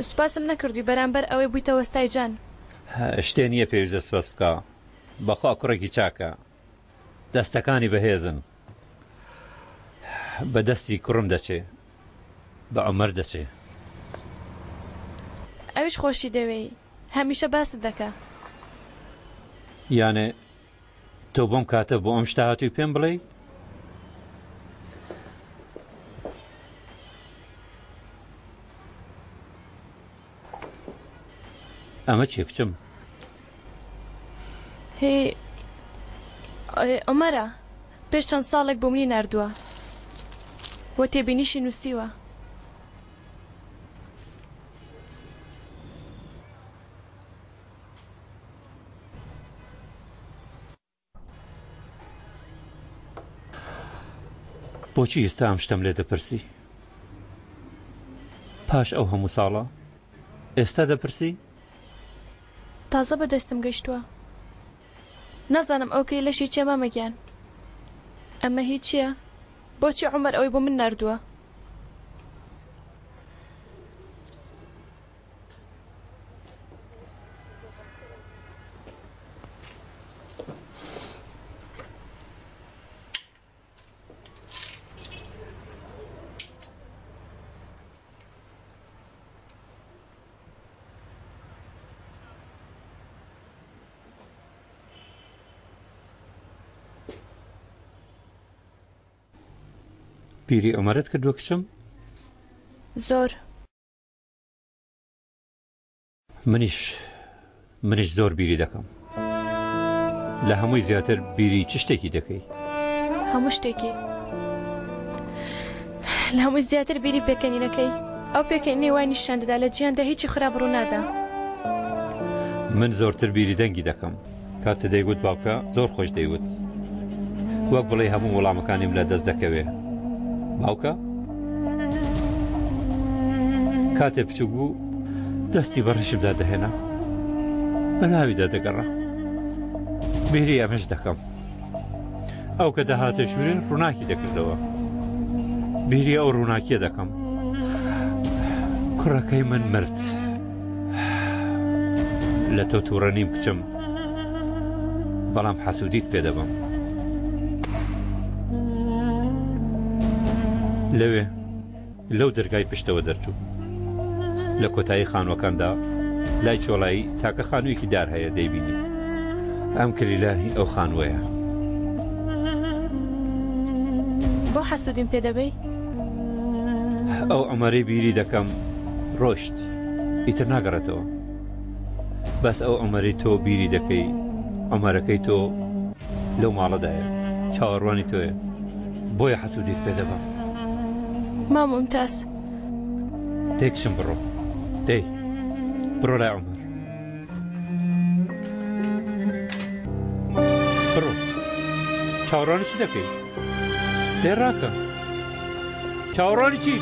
سوپاسم نەکردووی بەرامبەر ئەوەی بوویتە وەستای جان. شتێ نییە پێویستە سوپاس بکا بەخوا کوڕێکی چاکە دەستەکانی بەهێزن بە دەستی کوڕم دەچێ بە عومەر دەچێ. ئەویش خۆشی دەوێی هەمیشە باست دەکا. یانێ تۆ بەم کاتە بۆ ئەم شتە هاتووی پێم بڵێی؟ ئەمە چیە کچم؟ هی عومەرە پێش چەند ساڵێک بۆ منی ناردووە و تێبینیشی نووسیوە. بۆچی ئیستا ئەم شتەم لێ دەپرسی؟ پاش ئەو هەموو ساڵە ئێستا دەپرسی؟ تازە بە دەستم گەیشتووە. نازانم ئەو کەی لەشی چیە مامە گیان. ئەمە هی چیە؟ بۆچی عومەر ئەوەی بۆ من ناردووە؟ بیری عومەرت کردووە کچم؟ زۆر. منیش منیش زۆر بیری دەکەم. لە هەمووی زیاتر بیری چ شتێکی دەکەی؟ هەموو شتێکی. لە هەمووی زیاتر بیری پێکەنینەکەی. ئەو پێکەنینەی وای نیشان دەدا لە جیهاندا هیچی خراپ ڕوو نادا. من زۆرتر بیری دەنگی دەکەم. کاتێ دەیگوت باوکە زۆر خۆش دەیوت. وەک بڵێی هەموو وەڵامەکانیم لە دەست دەکەوێ. باوکە؟ کاتێ بچووک بوو دەستی بە ڕیشمدا دەهێنا. بە ناویدا دەگەڕا. بیری ئەمەش دەکەم. ئەو کە دەهاتە ژوورێ ڕووناکی دەکردەوە. بیری ئەو ڕووناکیە دەکەم. کوڕەکەی من مرد. لە تۆ تووڕە نیم کچم بەڵام حەسوودیت پێ دەبم. لەوێ لەو دەرگای پشتەوە دەرچوو. لە کۆتایی خانووەکاندا لای چۆڵایی تاکە خانوویەکی دار هەیە دەیبینی. ئەم کلیلە هی ئەو خانووەیە. بۆ حەسوودیم پێ دەبەی؟ ئەو عومەرەی بیری دەکەم ڕۆشت. ئیتر ناگەڕێتەوە. بەس ئەو عومەرەی تۆ بیری دەکەی، عومەرەکەی تۆ لەو ماڵەدایە، چاوەڕوانی تۆیە. بۆیە حەسوودیت پێ دەبەم. مام مومتاز. دەی کچم بڕۆ. دەی بڕۆ لای عومەر. بڕۆ. چاوەڕوانی چی دەکەی؟ دەی ڕاکە. چاوەڕوانی چی؟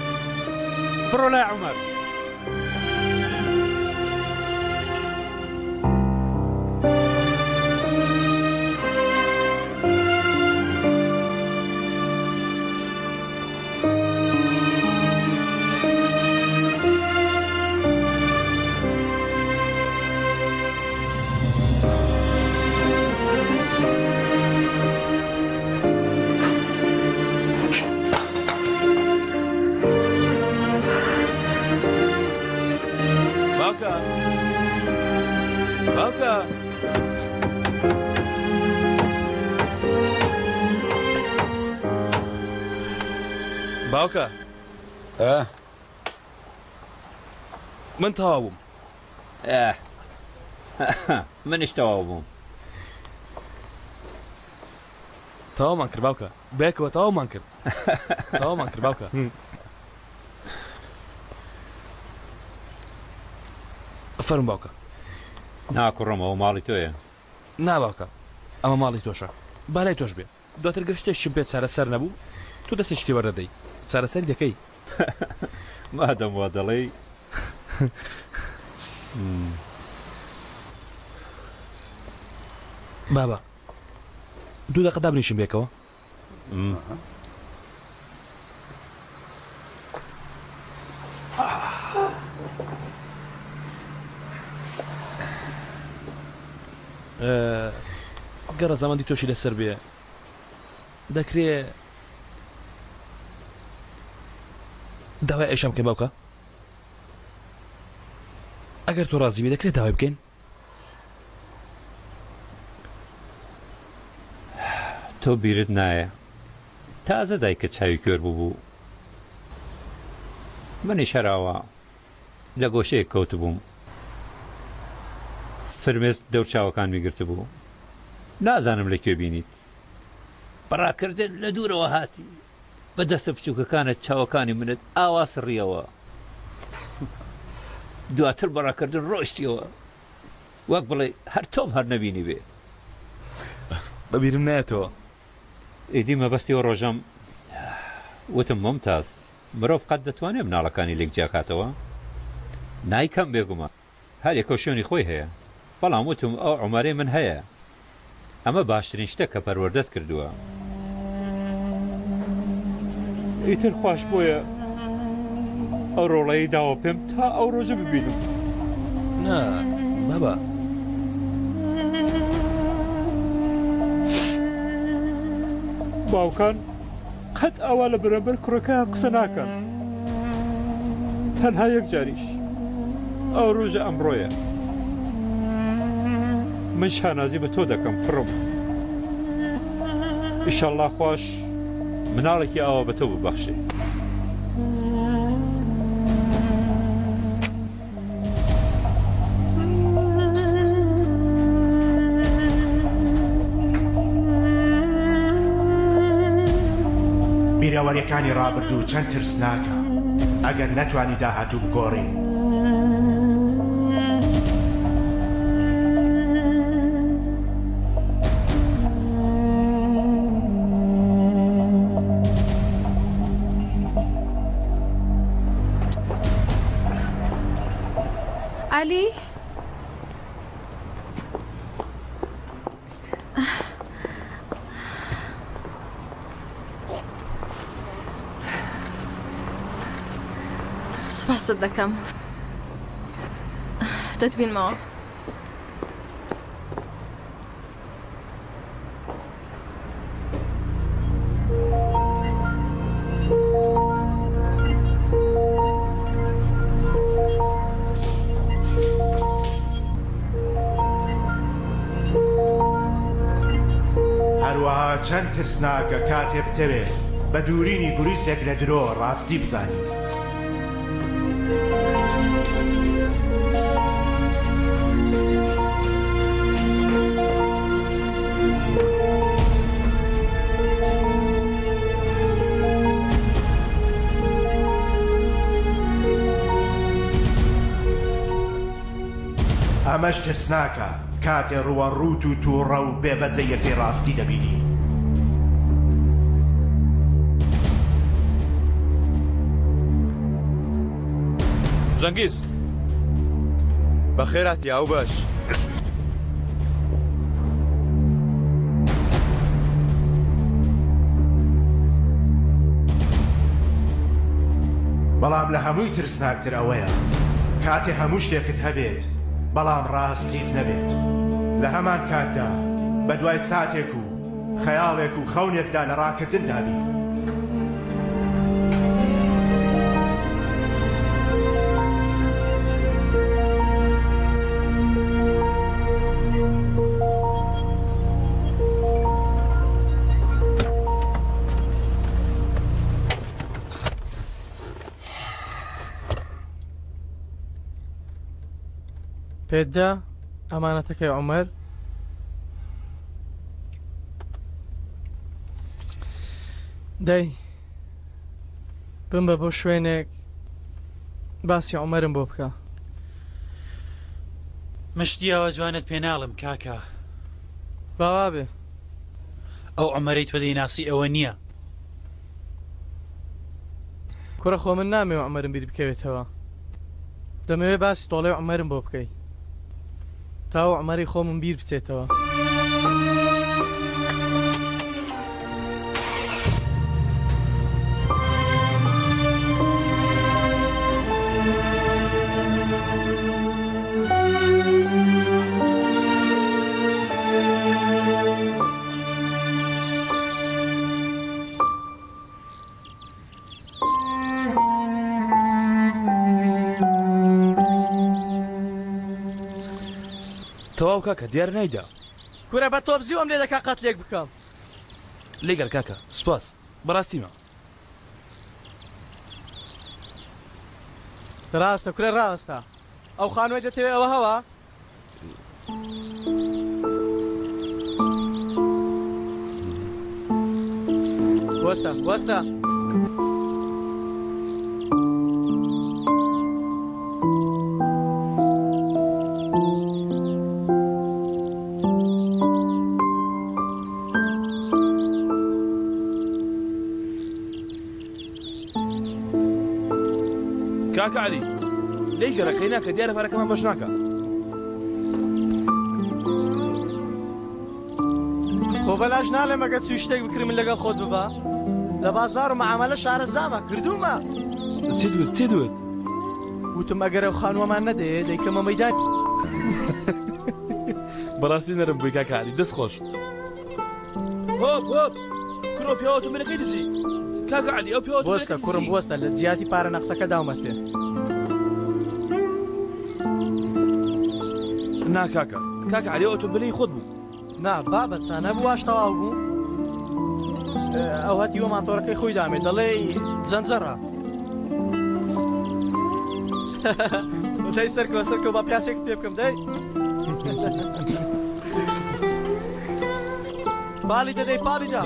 بڕۆ لای عومەر. باوکە باوکە باوکە من تەواو بووم منیش تەواو بووم. تەواومان کرد باوکە بەیەکەوە تەواومان کرد تەواومان کرد باوکە. فەرموو باوکە. نا کوڕم ئەوە ماڵی تۆیە. نا باوکە ئەمە ماڵی تۆشە با لای تۆش بێ دواتر گەر شتێکیشم پێ چارەسەر نەبوو تۆ دەستێکی تێ وەردەدەی چارەسەری دەکەی. مادەم وا دەڵێی. بابە دوو دەقە دابنیشین بێکەوە. گەر ڕەزامەندی تۆشی لەسەر بێ دەکرێ داوای ئەیشان بکەین باوکە ئەگەر تۆ ڕازی بی دەکرێت داوای بکەین تۆ بیرت نایە تازە دایکت چاوی کوێر بووبوو منیش هەر ئاوا لە گۆشەیەک کەوتبووم فرمێسک دەور چاوەکانمی گرتبوو نازانم لە کوێ بینیت بە ڕاکردن لە دوورەوە هاتی بە دەستە بچووکەکانت چاوەکانی منت ئاوا سڕیەوە دواتر بە ڕاکردن ڕۆیشتیەوە وەک بڵێ هەر تۆم هەر نەبینی بێ. بە بیرم نایەتەوە. ئیدی مەبەستی ئەو ڕۆژەم وتم مومتاز مرۆڤ قەت دەتوانێ مناڵەکانی لێک جیاکاتەوە؟ نایکەم بێگومان. هەر یەکەو شوێنی خۆی هەیە بەڵام وتم ئەو عومەرەی من هەیە ئەمە باشترین شتە کە پەروەردەت کردووە. ئیتر خواش بۆیە ئەو ڕۆڵەی داوە پێم تا ئەو ڕۆژە ببینم. نا بابا. باوکان قەت ئاوا لە بەرامبەر کوڕەکەیان قسە ناکەن تەنها یەک جاریش ئەو ڕۆژە ئەمڕۆیە من شانازی بە تۆ دەکەم کوڕم ئیشەڵڵا خواش مناڵێکی ئاوا بە تۆ ببەخشێ. بیرەوەریەکانی ڕابردوو چەند ترسناکە ئەگەر نەتوانی داهاتوو بگۆڕی. عەلی؟ سوپاست دەکەم. دەتبینمەوە. هەروەها چەند ترسناکە کاتێ بتەوێ بە دوورینی گوریسێک لە درۆ ڕاستی بزانی. ئەمەش ترسناکە کاتێ ڕووە ڕووت و تووڕە و بێ بەزەیەکەی ڕاستی دەبینی. جەنگیز. بەخێرهاتی ئاوبەش. بەڵام لە هەمووی ترسناکتر ئەوەیە کاتێ هەموو شتێکت هەبێت بەڵام ڕاستیت نەبێت لە هەمان کاتدا بەدوای ساتێک و خەیاڵێک و خەونێکدا لە ڕاکردندا بی. پێت دا ئەمانەتەکەی عومەر؟ دەی بمبە بۆ شوێنێک باسی عومەرم بۆ بکە. من شتی ئاوا جوانت پێ ناڵێم کاکە. با وابێ. ئەو عومەرەی تۆ دەیناسی ئەوە نییە. کوڕە خۆ من نامەوێ عومەرم بیر بکەوێتەوە دەمەوێ باسی تۆڵەی عومەرم بۆ بکەی تا ئەو عومەرەی خۆمم بیر بچێتەوە. تەواو کاکە دیار نایدا. کورە بە تۆپزی وام لێ دەکا قەتلێک بکەم. لێگەر کاکە سوپاس بەڕاستیمە. ڕاستە کورە ڕاستە ئەو خانوەی دەتەوێ ئەوە هەوە؟ وەستە وەستە. کاکە عەلی لێی گەڕێ قەیناکە دیارە پارەکەمان بەش ناکا. خۆ بەلاش ناڵێم ئەگەر چووی شتێک بکری من لەگەڵ خۆت ببە لە بازاڕ و مەعامەلە شارەزامە کردوومە. چیت وت چیت وت؟ وتم ئەگەر ئەو خانووەمان نەدەیێ دەیکەمە مەیدان. بەڕاستی نەرم بووی کاکە عەلی دەست خۆش. هۆپ هۆپ کوڕە پیاوە ئۆتۆمبیلەکەی دزی کاکە عەلی ئەو پیاوە بوەستە کوڕم بوەستە لە جیاتی پارە نەقسەکە داومەتێ. نا کاکە کاکە عەلی ئەو ئۆتۆمبیلەی خۆت بوو. نا بابە چانە بوو واش تەواو بوو ئەو هەتیوە ماتۆرەکەی خۆی دامێ دەڵێ زەنجەڕە دەی سەرکەوە سەرکەوە با پیاسێک پێ بکەم دەی پاڵی دەدەی پاڵی دا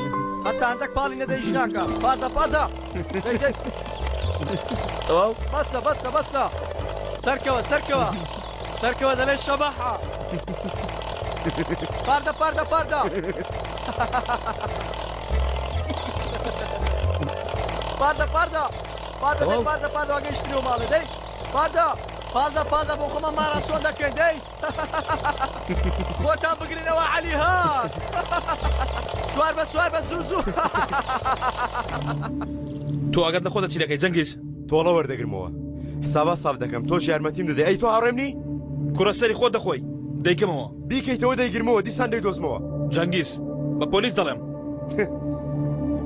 هەتا هەندەک پاڵی نەدەی ئیش ناکا پاڵدا پاڵدا دەی دەی تەواو بەسە بەسە بەسە سەرکەوە سەرکەوە سەرکەوە دەلێ شەبەحە پاردە پاردە پاردە پاردە پاردە پاردە دەی پاردە پاردە گەیشتنەوە ماڵێ دەی پاردە پاردە پاردە بۆ خۆمان ماراسۆن دەکەین دەی خۆتان بگرنەوە عەلی هات سوار بە سوار بە زوو زوو. تۆ ئاگات لە خۆتە چی دەکەی جەنگیز؟ تۆڵە وەردەگرمەوە حسابات ساف دەکەم تۆش یارمەتیم دەدەی ئەی تۆ هاوڕێم نی؟ کوڕە سەری خۆت دەخۆی دەیکەمەوە. بیکەیتەوە دەیگرمەوە دیسان دەیدۆزمەوە. جەنگیز بە پۆلیس دەڵێم.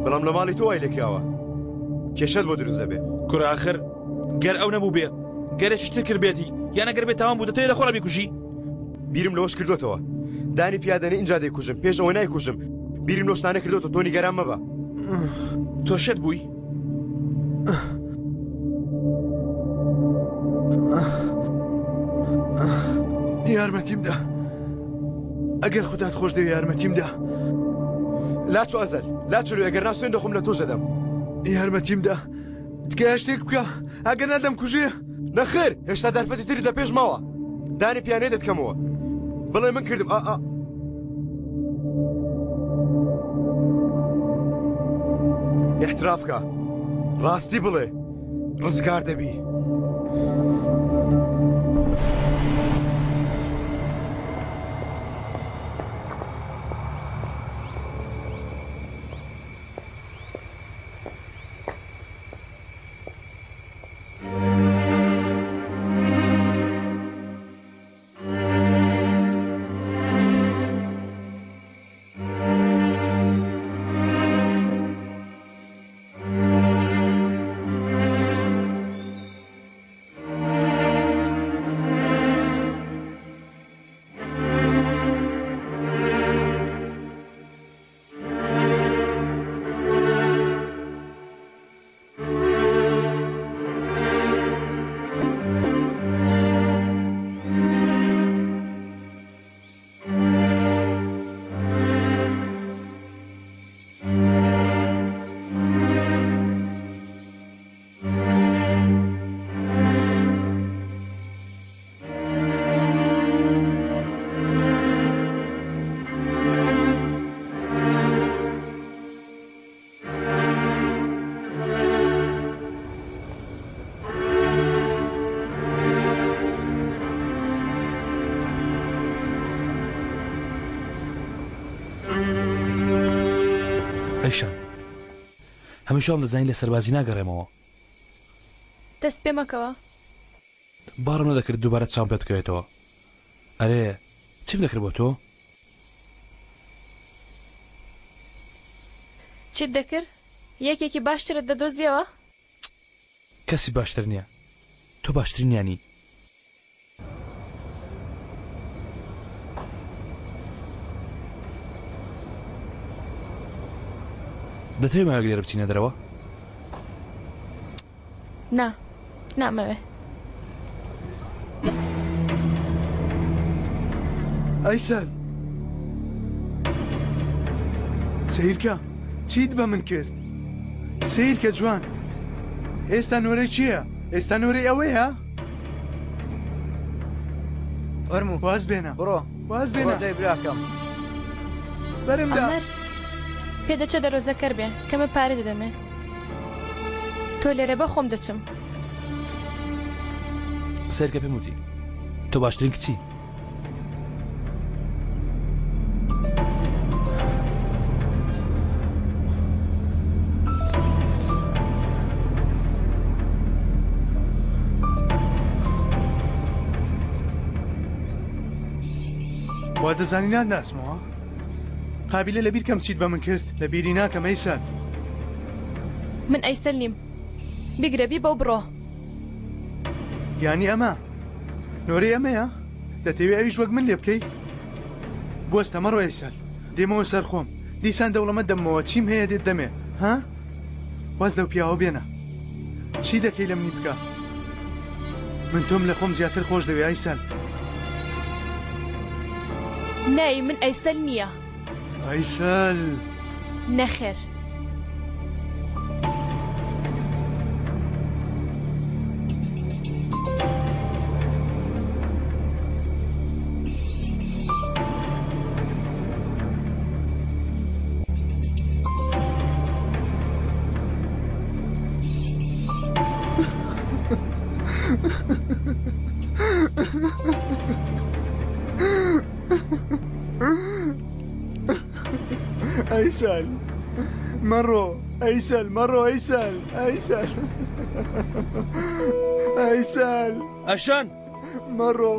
بەڵام لە ماڵی تۆ وای لێکراوە کێشەت بۆ دروست دەبێ. کورە ئاخر گەر ئەو نەبووبێ گەرێکی تر کردبێتی یان ئەگەر بێ تاوان بوو دەتەوێ لە خۆڕا بیکوژی؟ بیرم لەوەش کردۆتەوە دانی پیا دەنێ ئینجا دەیکوژم پێش ئەوە نایکوژم بیرم لەو شتانە کردۆتەوە تۆ نیگەران مەبە. تۆ شێت بووی؟ یارمەتیم دە. ئەگەر خودات خۆش دەوێ یارمەتیم دە. لاچۆ ئەزەل، لاچۆ لێ ئەگەر نا سوێند دەخۆم لە تۆش دەدەم. یارمەتیم دە. تکایە شتێک بکە. ئەگەر نا دەمکوژێ. نەخێر، هێشتا دەرفەتی ترت لە پێش ماوە. دانی پیانێ دەتکەمەوە. بڵێ من کردم ئا ئا. ئیعتراف کە. ڕاستی بڵێ. ڕزگار دەبی. ئەیشان هەمیشە وام دەزانی لە سەربازی ناگەڕێمەوە. دەست پێ مەکەوە. باوەڕم نەدەکرد دووبارە چاوم پێت بکەوێتەوە. ئەرێ چیم دەکرد بۆ تۆ؟ چیت دەکرد؟ یەکێکی باشترت دەدۆزیەوە؟ کەسی باشتر نییە. تۆ باشترینیانی. دەتەوێ ماوەیەک لێرە بچینە دەرەوە؟ نا، نامەوێ. ئایسەل سەیرکە چیت بە من کرد سەیرکە جوان ئێستا نۆرەی چییە ئێستا نۆرەی ئەوەیە فەرموو واز بێنە بڕۆ واز بێنە دای براکەم بەرمدا ئەمەر پێدەچێ دەرۆزەکەر بێ کەمە پارە دەدەمێ تۆ لێرە بە خۆم دەچم. سەیرکە پێم وتی تۆ باشترین کچی. وا دەزانی ناتناسمەوە؟ قابیلە لەبیر کەم چیت بە من کرد لەبیری ناکەم ئەیسەل. من ئەیسەل نیم بیگرە بیبە و بڕۆ. یانی ئەمە نۆرەی ئەمەیە؟ دەتەوێ ئەویش وەک من لێ بکەی؟ بوەستە مەڕۆ ئەیسەل دێمەوە سەر خۆم دیسان دەوڵەمەند دەبمەوە چیم هەیە دێت دەمێ ها؟ واز لەو پیاوە بێنە چی دەکەی لە منی بکە من تۆم لە خۆم زیاتر خۆش دەوێ ئایسەل. ناوی من ئەیسەل نییە. ئایسەل. نەخێر. ئەیسەل مەڕۆ ئەیسەل مەڕۆ ئەیسەل ئەیسەل ئەیسەل ئەشان مەڕۆ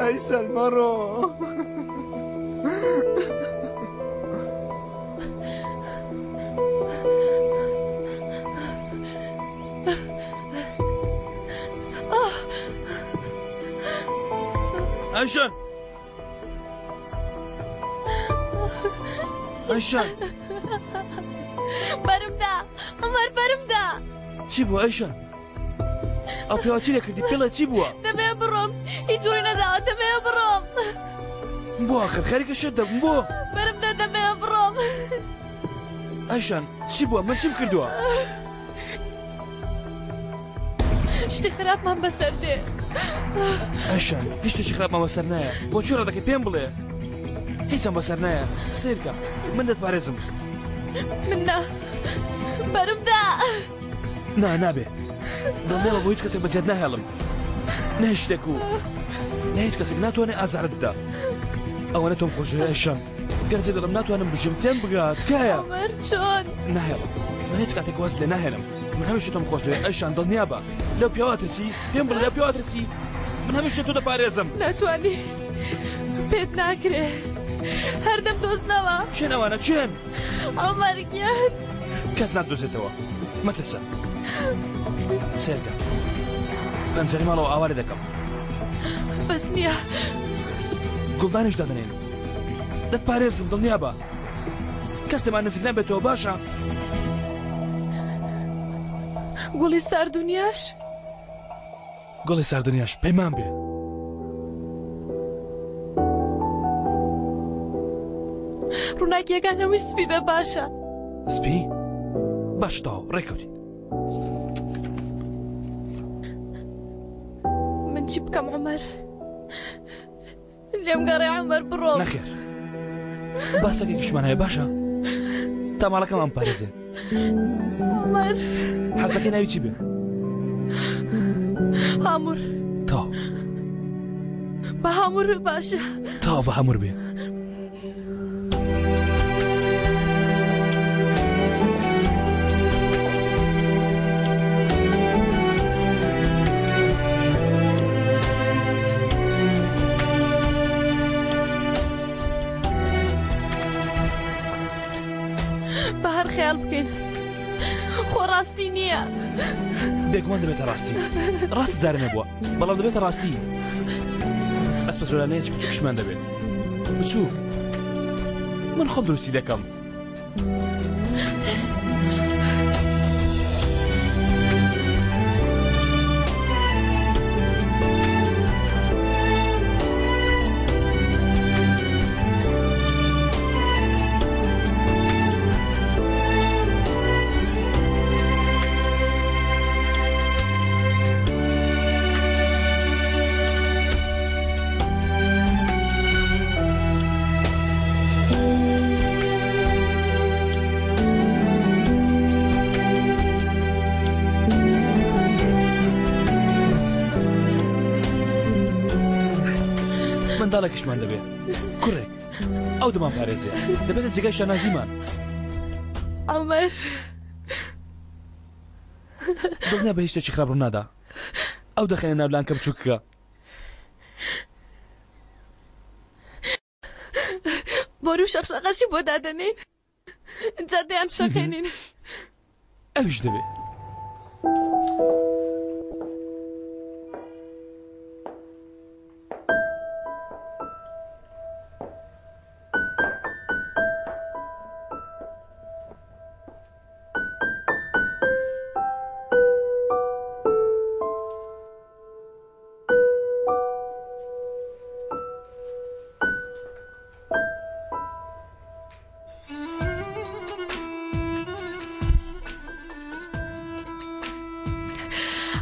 ئەیسەل مەڕۆ. ئەیشان ئەیشان بەرمدا عومەر بەرمدا چی بووە ئەیشان ئەو پیاوە چی لێ کردی پێڵێ چی بووە؟ دەبێ بڕۆم. هیچ ڕووی نەداوە دەمەوێ بڕۆم. بۆ ئاخر خەریکە شێت دەبم بۆ؟ بەرم دە دەمەوێ بڕۆم. ئایشان چی بووە من چیم کردووە؟ شتی خراپمان بەسەر دێ. ئایشان هیچ شتێکی خراپمان بەسەر نایە بۆ چی ڕادەکەی پێم بڵێ هیچم بەسەر نایە سەیرکە من دەتپارێزم. من نا بەرم دا. نا نابێ دڵنیابە بۆ هیچ کەسێک بەجێت ناهێڵم نە هیچ شتێک و نە هیچ کەسێک ناتوانێت ئازارت بدا ئەوەنە تۆم خۆشەوێ ئەیشان گەر جێ دڵم ناتوانم بژیم تێم بگە تکایە عومەر چۆن ناهێڵم من هیچ کاتێک واز لێ ناهێنم من هەمیشە تۆم خۆش دەوێ ئەیشان دڵنیابە لەو پیاوە ترسی پێم بڵێ لەو پیاوە ترسی من هەمیشە تۆ دەپارێزم ناتوانی پێت ناکرێ هەردەم دۆزنەوە کێن ئەوانە کێن عومەر گیان کەس ناتدۆزێتەوە مەترسە سەیرکە پەنجەرەی ماڵەوە ئاوا لێ دەکەم بەس نییە گوڵدانیش دادەنێین دەتپارێزم دڵنیابە کەس لێمان نزیک نابێتەوە باشە گوڵی ساردونیاش گوڵی ساردنیاش پەیمان بێ. ڕووناکیەکان هەمووی سپی بێ باشە. سپی؟ باشە تەواو ڕێکەوتین. من چی بکەم عومەر؟ لێم گەڕێ عومەر بڕۆم. نەخێر باسەکێکیشمان هەیە باشە تا ماڵەکەمان پارێزێ. عومەر حەز دەکەی ناوی چی بێ؟ هامور. تەواو. بە هامور بێ باشە. تەواو بە هامور بێ. بە هەر خەیاڵ بکەین خۆ ڕاستی نییە. بێگومان دەبێتە ڕاستی ڕاست جارە نەبووە بەڵام دەبێتە ڕاستی ئەسپە زۆرانەیەکی بچووکشمان دەبێت بچووک من خۆم دروستی دەکەم. منداڵێکیشمان دەبێت کوڕێک ئەو دەمان پارێزێ دەبێتە جێگای شانازیمان عومەر دڵنیا بە هیچ شتێکی خراپ ڕوونادا ئەو دەخەینە ناو لانکە بچووکەکە بۆری و شەقشەقەشی بۆ دادەنێین جا دەیان شەقێنین. ئەویش دەبێ.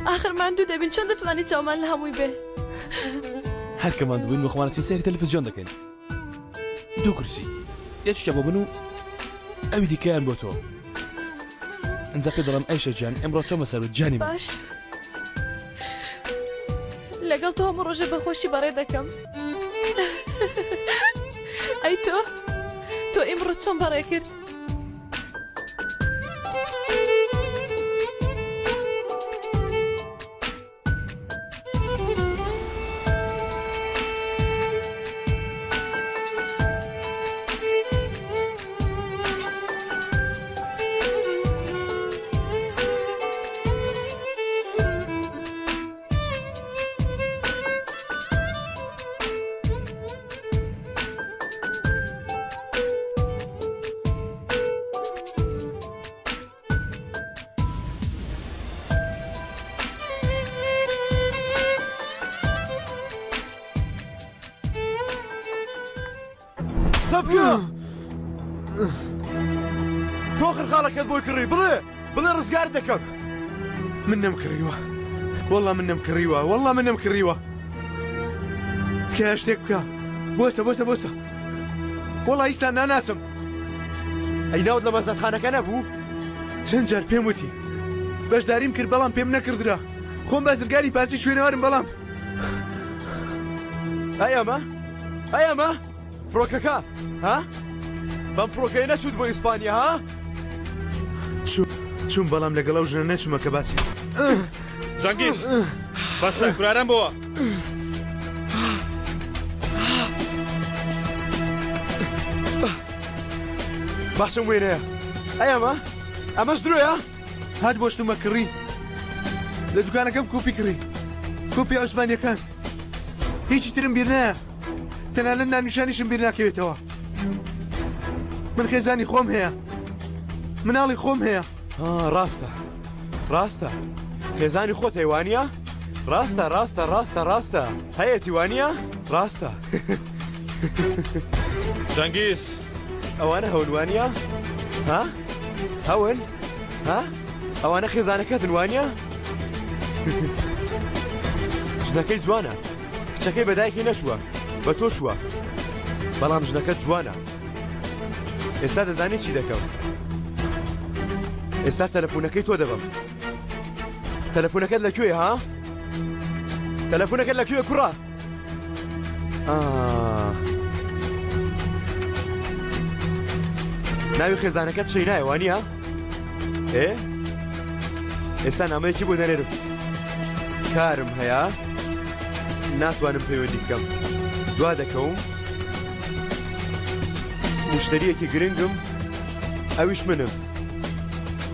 ئاخر ماندوو دەبین چۆن دەتوانین چاومان لە هەمووی بێ هەر کە ماندوو بووین بۆ خۆمان ئەچین سەیری تەلەفزیۆن دەکەین دوو کورسی یەکیان بۆ من و ئەوی دیکەیان بۆ تۆ ئەجا پێ دەڵێم ئەیشە گیان ئەمڕۆ چۆمە سەر گیانی من. باش لەگەڵ تۆ هەموو ڕۆژێ بەخۆشی بەڕێ دەکەم ئەی تۆ تۆ ئیمڕۆ چۆن بەڕێ کرد؟ بکە تۆ خرخاڵەکەت بۆی کڕی بڵێ بڵێ ڕزگار دەکەم من نەم کڕیوە وەڵا من نەم کڕیوە وەڵا من نەم کڕیوە تکایە شتێک بکە بۆستە بۆستە بۆستە وەڵا ئیسلام ناناسم ئەی ناوت لە مەزادخانەکە نەبوو؟ چەند جار پێم وتی بەشداریم کرد بەڵام پێم نەکردرا خۆم بازرگانی پارچەی شوێنەوارم بەڵام ئەی ئەمە ئەی ئەمە فڕۆکەکە ها بەم فڕۆکەیە نەچوت بۆ ئیسپانیا ها چوم بەڵام لەگەڵ ئەو ژنە نەچوومە کە باسی جەنگیز بەسە کورارم بۆوە باشم وێنەیە ئەی ئەمە ئەمەش درۆیە هات بۆ شتومە کڕی لە دوکانەکەم کۆپی کڕی کۆپی عوسمانیەکان هیچی ترم بیر نایە تەنانەت ناونیشانیشم بیر ناکەوێتەوە من خێزانی خۆم هەیە مناڵی خۆم هەیە ڕاستە ڕاستە خێزانی خۆت هەیە وانە ڕاستە ڕاستە ڕاستە ڕاستە هەیەتی وانە ڕاستە جەنگیز ئەوانە هەون وانە ها هەون ها ئەوانە خێزانەکەتن وانە ژنەکەی جوانە کچەکەی بە دایکی نەچووە بە تۆ چووە بەڵام ژنەکەت جوانە ئێستا دەزانی چی دەکەم ئێستا تەلەفۆنەکەی تۆ دەبم تەلەفۆنەکەت لەکوێ ها تەلەفۆنەکەت لەکوێ کوڕە ناوی خێزانەکەت شەینایە وانە ئێ ئێستا نامەیەکی بۆ دەنێرم کارم هەیە ناتوانم پەیوەندی بکەم دوا دەکەوم مشتریەکی گرنگم ئەویش منم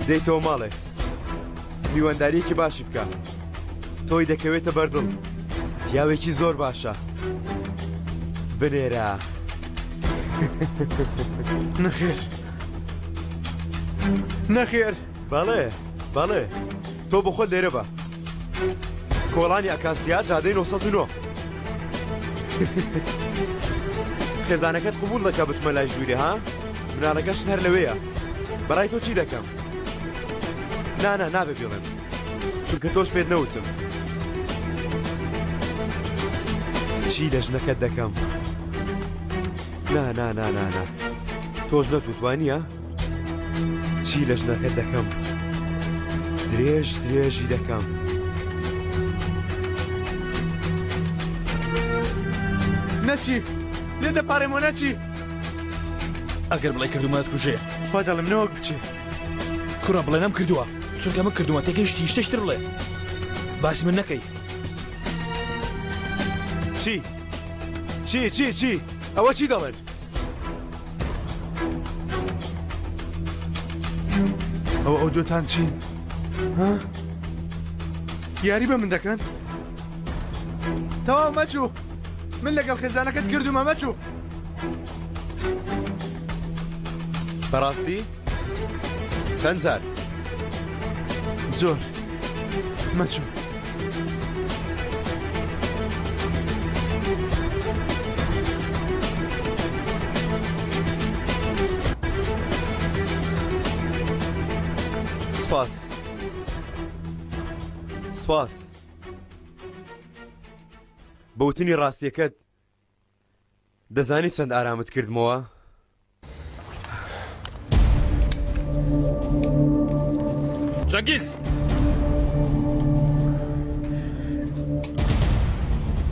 دێیتەوە ماڵێ میوانداریەکی باشی بکە تۆی دەکەوێتە بەردڵ پیاوێکی زۆر باشە بنێرە. نەخێر نەخێر بەڵێ بەڵێ تۆ بۆخۆت لێرە بە کۆڵانی ئەکاسیا جادەی 909 خێزانەکەت قبول دەکە بچمە لای ژوورێ ها مناڵەکەشت هەر لەوەیە بەڕای تۆ چی دەکەم نانا نابێ بڵێم چونکە تۆش پێت نەوتم چی لە ژنەکەت دەکەم نا نا نا نا نا تۆش نەتوتوانە چی لە ژنەکەت دەکەم درێژ درێژی دەکەم. نەچی لێ دەپارێمەوە نەچی ئەگەر بڵێ کردومە کوژێ وا دەڵێم نەوەک بچێ کوڕە بڵێ نەم کردووە چونکە من کردومە تێگەیشتی شتێکی تر بڵێ باسی من نەکەی چی چی چی چی ئەوە چی دەڵێن ئەوە ئەو دوتان چین ها؟ یاری بە من دەکەن تەواو مەچوو من لەگەڵ خێزانەکەت کردومە مەچوو بەڕاستی چەند جار زۆر مەچوو سپاس سپاس بەوتنی ڕاستیەکەت دەزانی چەند ئارامت کردمەوە؟ جەنگیز!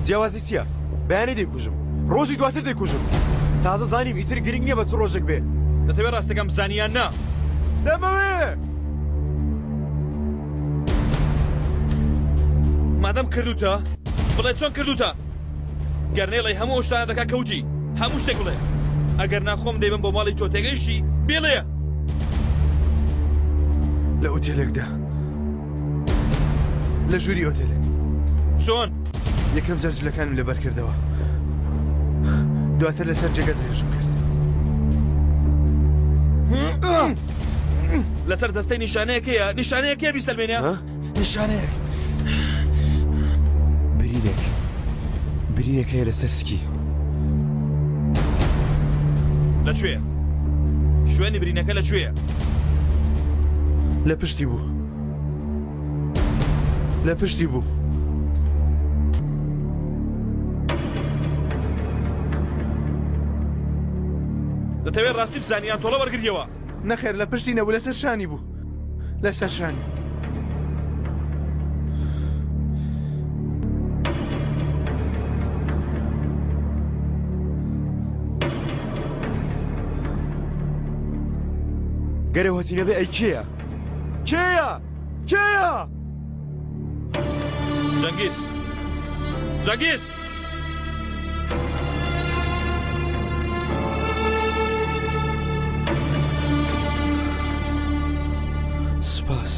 جیاوازی چییە؟ بەیانی دەیکوژم ڕۆژی دواتر دەیکوژم تازە زانیم ئیتر گرنگ نییە بە چ ڕۆژێک بێ دەتەوێ ڕاستەکەم بزانی یان نا؟ دەمەوێ! مادەم کردوتە بڵێ چۆن کردوتە؟ گەر نەیڵێی هەموو ئەو شتانە دەکا کە وتی هەموو شتێک بڵێ ئەگەر نا خۆم دەیبەم بۆ ماڵی تۆ تێگەیشتی بیڵێ. لە ئوتێلێکدا لە ژووری ئۆتێلێک چۆن؟ یەکەم جار جلەکانم لەبەر کردەوە دواتر لەسەر جێگە درێژم کرد لەسەر جەستەی نیشانەیەک هەیە نیشانەیەک هەیە بیسەلمێنە نیشانەیەک برینێک برینێک هەیە لەسەر سکی. لە کوێیە؟ شوێنی برینەکە لە کوێیە؟ لە پشتی بوو. لە پشتی بوو. دەتەوێت ڕاستی بزانی یان تۆڵە وەرگریەوە؟ نەخێر لە پشتی نەبوو لەسەر شانی بوو لەسەر شانی. گەرە هەتی نەبێ ئەی کێیە؟ کێیە؟ کێیە؟ جەنگیز جەنگیز! سپاس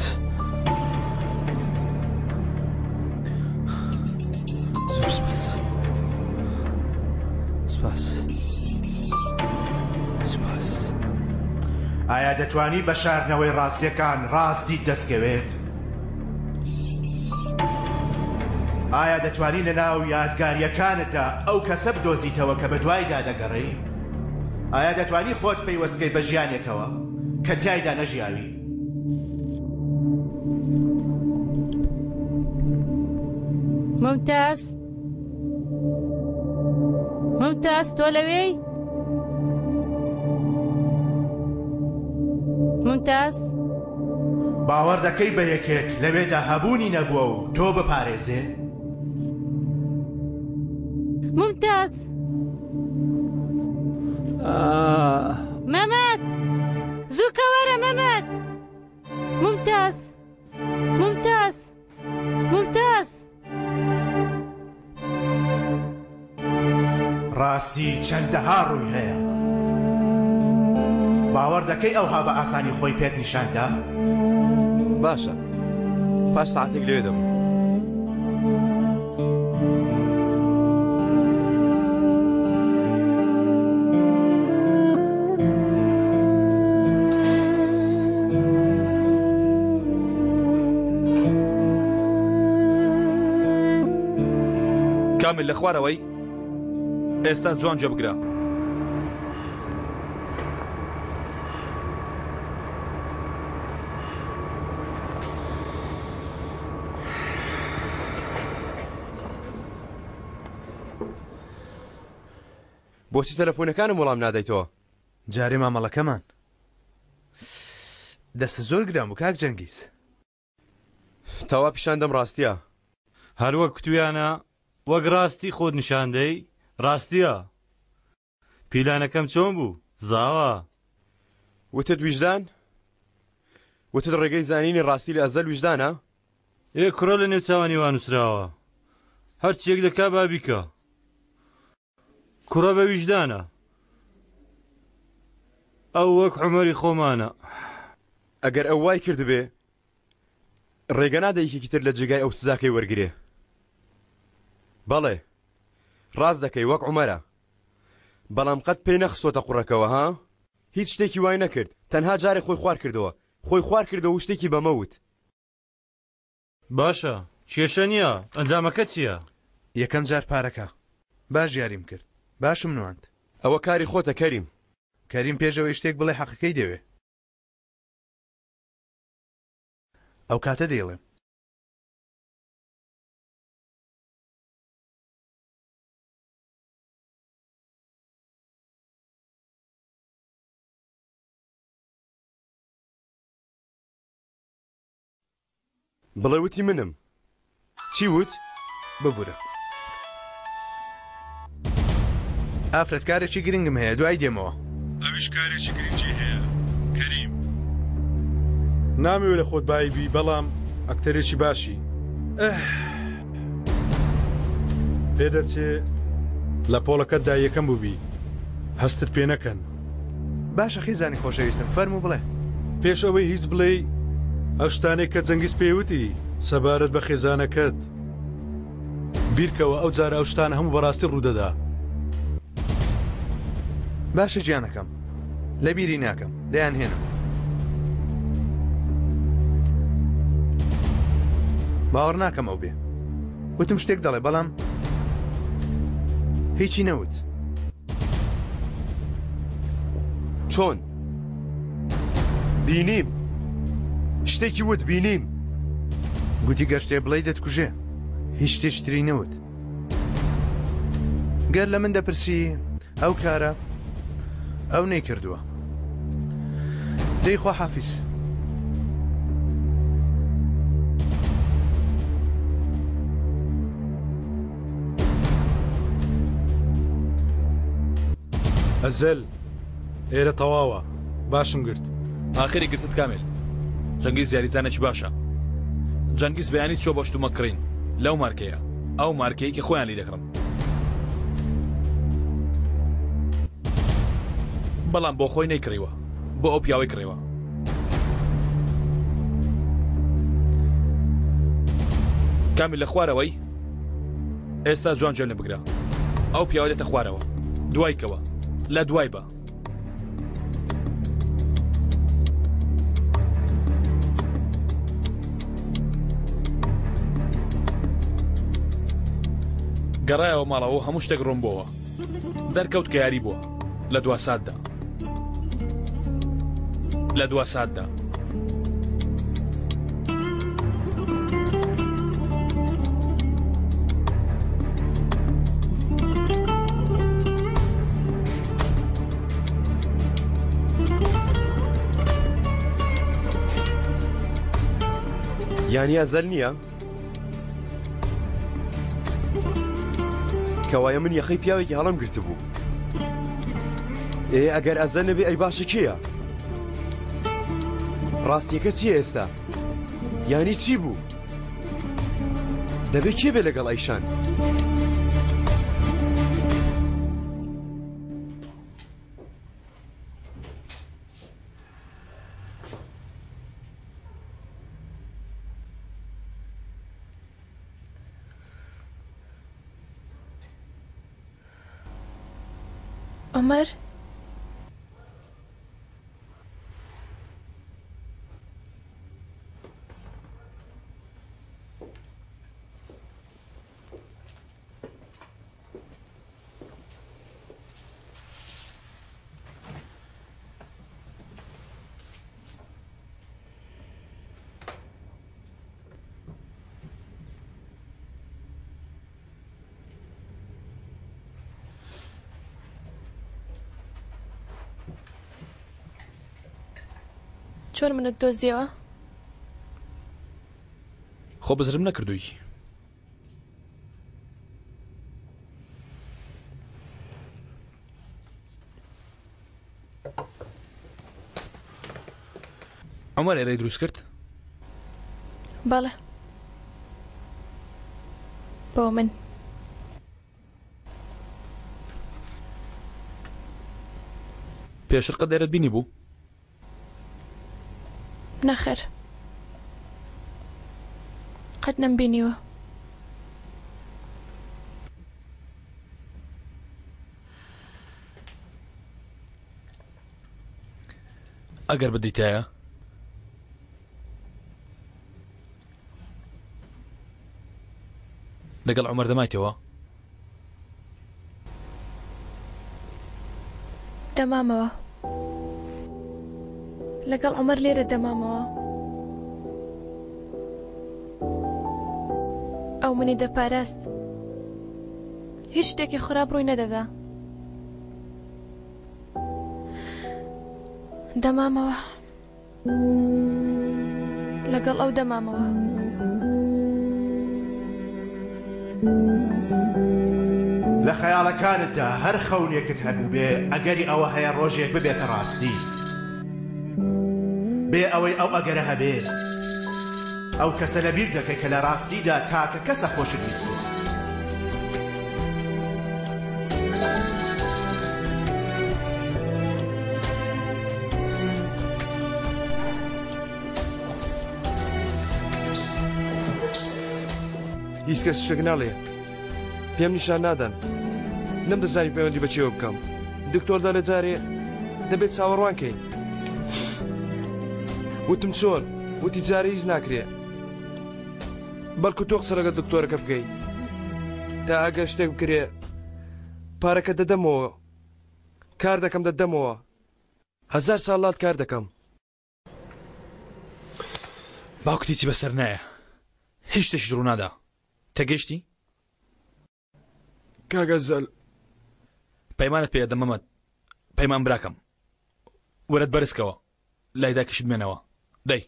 زۆر سپاس سپاس سپاس ئایا دەتوانی بە شاردنەوەی ڕاستیەکان ڕاستیت دەستکەوێت؟ ئایا دەتوانی لە ناو یادگارییەکانتدا ئەو کەسە بدۆزیتەوە کە بەدوایدا دەگەڕێی؟ ئایا دەتوانی خۆت پەیوەست بکەی بە ژیانێکەوە کە تیایدا نەژیاوی؟ مومتاز مومتاز تۆ لەوێی؟ مومتاز؟ باوەڕ دەکەی بە یەکێک لەوێدا هەبوونی نەبووە و تۆ بپارێزێ؟ مومتاز! مەمەد! زووکە وەرە مەمەد! مومتاز! مومتاز! مومتاز! ڕاستی چەندەها ڕووی هەیە. باوەڕ دەکەی ئەوها بە ئاسانی خۆی پێت نیشان دا؟ باشە، پاش سەعاتێک لەوێ دەبم. کامیل لە خوارەوەی ئێستا جوان گوێ بگرە. بۆچی تەلەفۆنەکانم وەڵام نادەیتەوە؟ جارێ مامەڵەکەمان دەستت زۆر گران بوو کاک جەنگیز. تاوا پیشان دەم ڕاستیە. هەر وەک کوتویانە وەک ڕاستی خۆت نیشان دەی ڕاستیە پیلانەکەم چۆن بوو زاوا. وتت ویژدان؟ وتت ڕێگەی زانینی ڕاستی لە ئەزەل ویژدانە؟ ئێ کوڕە لە نێو چاوانی وا نووسراوە هەرچیەک دەکا با بیکا. کوڕە بە ویژدانە ئەو وەک عومەری خۆمانە. ئەگەر ئەو وای کردبێ ڕێگە نادە یەکێکی تر لە جێگای ئەو سزاکەی وەرگرێ. بەڵێ ڕاست دەکەی وەک عومەرە بەڵام قەت پێی نەخستۆتە قوڕەکەوە ها؟ هیچ شتێکی وای نەکرد تەنها جارێک خۆی خوار کردەوە خۆی خوار کردەوە و شتێکی بەمە وت. باشە کێشە نیە ئەنجامەکە چیە؟ یەکەم جار پارەکە. باش یاریم کرد باشم نواند. ئەوە کاری خۆتە کەریم. کەریم پێش ئەوەی شتێک بڵێ حەقەکەی دەوێ. ئەو کاتە دەیڵێم. بڵێ وتی منم. چی وت؟ ببورە. ئافرەت کارێکی گرنگم هەیە دوای دێمەوە. ئەویش کارێکی گرنگی هەیە کەریم. نامەوێ لە خۆت بایی بی بەڵام ئەکتەرێکی باشی. ئه. پێدەچێ لە پۆڵەکەتدا یەکەم بووبی هەستت پێ نەکەن. باشە خیزانی خۆشەویستم فەرموو بڵێ. پێش ئەوەی هیچ بڵێی ئەو شتانەی کە جەنگیز پێی وتی سەبارەت بە خێزانەکەت بیرکەوە ئەو جارە ئەو شتانە هەموو بەڕاستی ڕوودەدا. باشە گیانەکەم لەبیری ناکەم دەیانهێنم. باوەڕ ناکەم ئەو بێ. وتم شتێک دەڵێ بەڵام هیچی نەوت. چۆن؟ بینیم. شتێکی وت بینیم. گوتی گەر شتێ بڵێی دەتکوژێ. هیچ شتێکی تری نەوت. گەر لە من دەپرسی ئەو کارە ئەو نەیکردووە. دەی خواحافیز. ئەزەل، ئێرە تەواوە، باشم گرت. ئاخری گرتت کامل. جەنگیز یاریزانێکی باشە. جەنگیز بەیانی چووە بۆ شتومەک کڕین لەو مارکەیە، ئەو مارکەی کە خۆیان لی دەکڕن. بەڵام بۆ خۆی نەیکڕیوە، بۆ ئەو پیاوەی کڕیوە. کامیل لە خوارەوەی؟ ئێستا جوان گوێم لێ بگرە ئەو پیاوە دێتە خوارەوە دوای کەوە لە دوای بە. گەڕایەوە ماڵەوە و هەموو شتێک ڕوون بۆوە دەرکەوت کە یاری بووە لە دوا ساتدا لە دوا ساتدا. یانی ئەزەل نییە؟ کەوایە من یەخەی پیاوێکی هەڵم گرتبوو ئێ ئەگەر ئەزە نەبێ ئەی باشە کێیە؟ ڕاستیەکە چییە ئێستا؟ یانی چی بوو؟ دەبێ کێ بێ لەگەڵ ئەیشان؟ عومەر؟ چۆن منت دۆزیەوە؟ خۆ بزرم نەکردووی. عومەر ئێرەی دروست کرد؟ بەڵێ بۆ من. پێشتر قەت ئێرەت بینیبوو؟ نەخێر قەت نەمبینیوە. ئەگەر بدیتایە؟ لەگەڵ عومەر دەمایتەوە؟ دەمامەوە. لەگەڵ عومەر لێرە دەمامەوە. ئەو منی دەپاراست. هیچ شتێکی خراپ ڕووی نەدەدا. دەمامەوە. لەگەڵ ئەو دەمامەوە. لە خەیاڵەکانتدا هەر خەونێکت هەبووبێ ئەگەری ئەوە هەیە ڕۆژێک ببێتە ڕاستی. بێ ئەوەی ئەو ئەگەرە هەبێ ئەو کەسە لەبیر دەکەی کە لە ڕاستیدا تاکە کەسە خۆشت ویستووە. هیچ کەس شتێک ناڵێ پێم نیشان نادەن نەمدەزانی پەیوەندی بە چێوە بکەم دکتۆر دەڵێ جارێ دەبێت چاوەڕوان کەین وتم چۆن وتی جارێ هیچ ناکرێ بەڵکو تۆ قسە لەگەڵ دکتۆرەکە بکەی تا ئەگەر شتێک بکرێ پارەکە دەدەمەوە کار دەکەم دەدەمەوە. هەزار ساڵ لات کار دەکەم. باوکت هیچی بەسەر نایە هیچ شتێکیش ڕوونادا تێگەیشتی؟ کاک ئەزەل. پەیمانت پێ ئەدەم مەمەد پەیمان براکەم وەرەت بەرزکەوە لای داکیشت بمێنەوە دەی.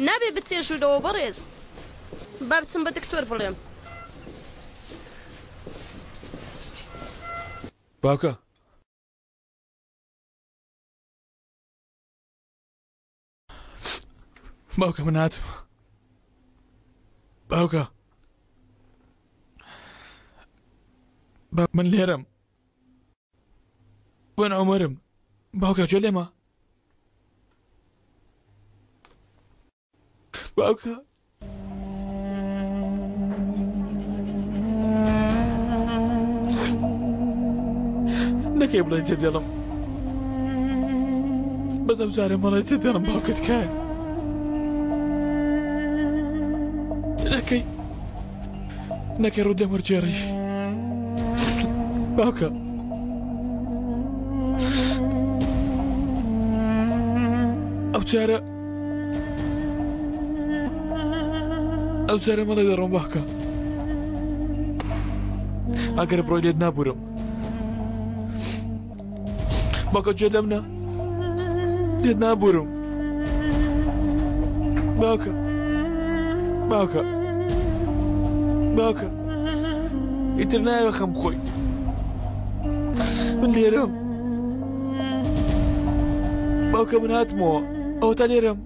نابێ بچیە ژوورەوە بەڕێز با بچم بە دکتۆر بڵێم. باوکە. باوکە من هاتم باوکە با من لێرەم من عمرم باوکە جێ لێمە باوکە نەکەی بڵێ جێ دێڵم بەس ئەم جارە مەڵێ جێ دێڵم باوکە تکایە نەکەی نەکەی ڕوو لێم وەرگێڕی باوکە ئەو جارە ئەو جارە مەڵێ دەڕۆم باکە ئەگەر بڕۆی لێت نابورم باکە جێ لەم نا لێت نابورم باکە باکە باکە ئیتر نایەوە خەم خۆی من لێرەم باوکە من هاتمەوە ئەوە تا لێرەم.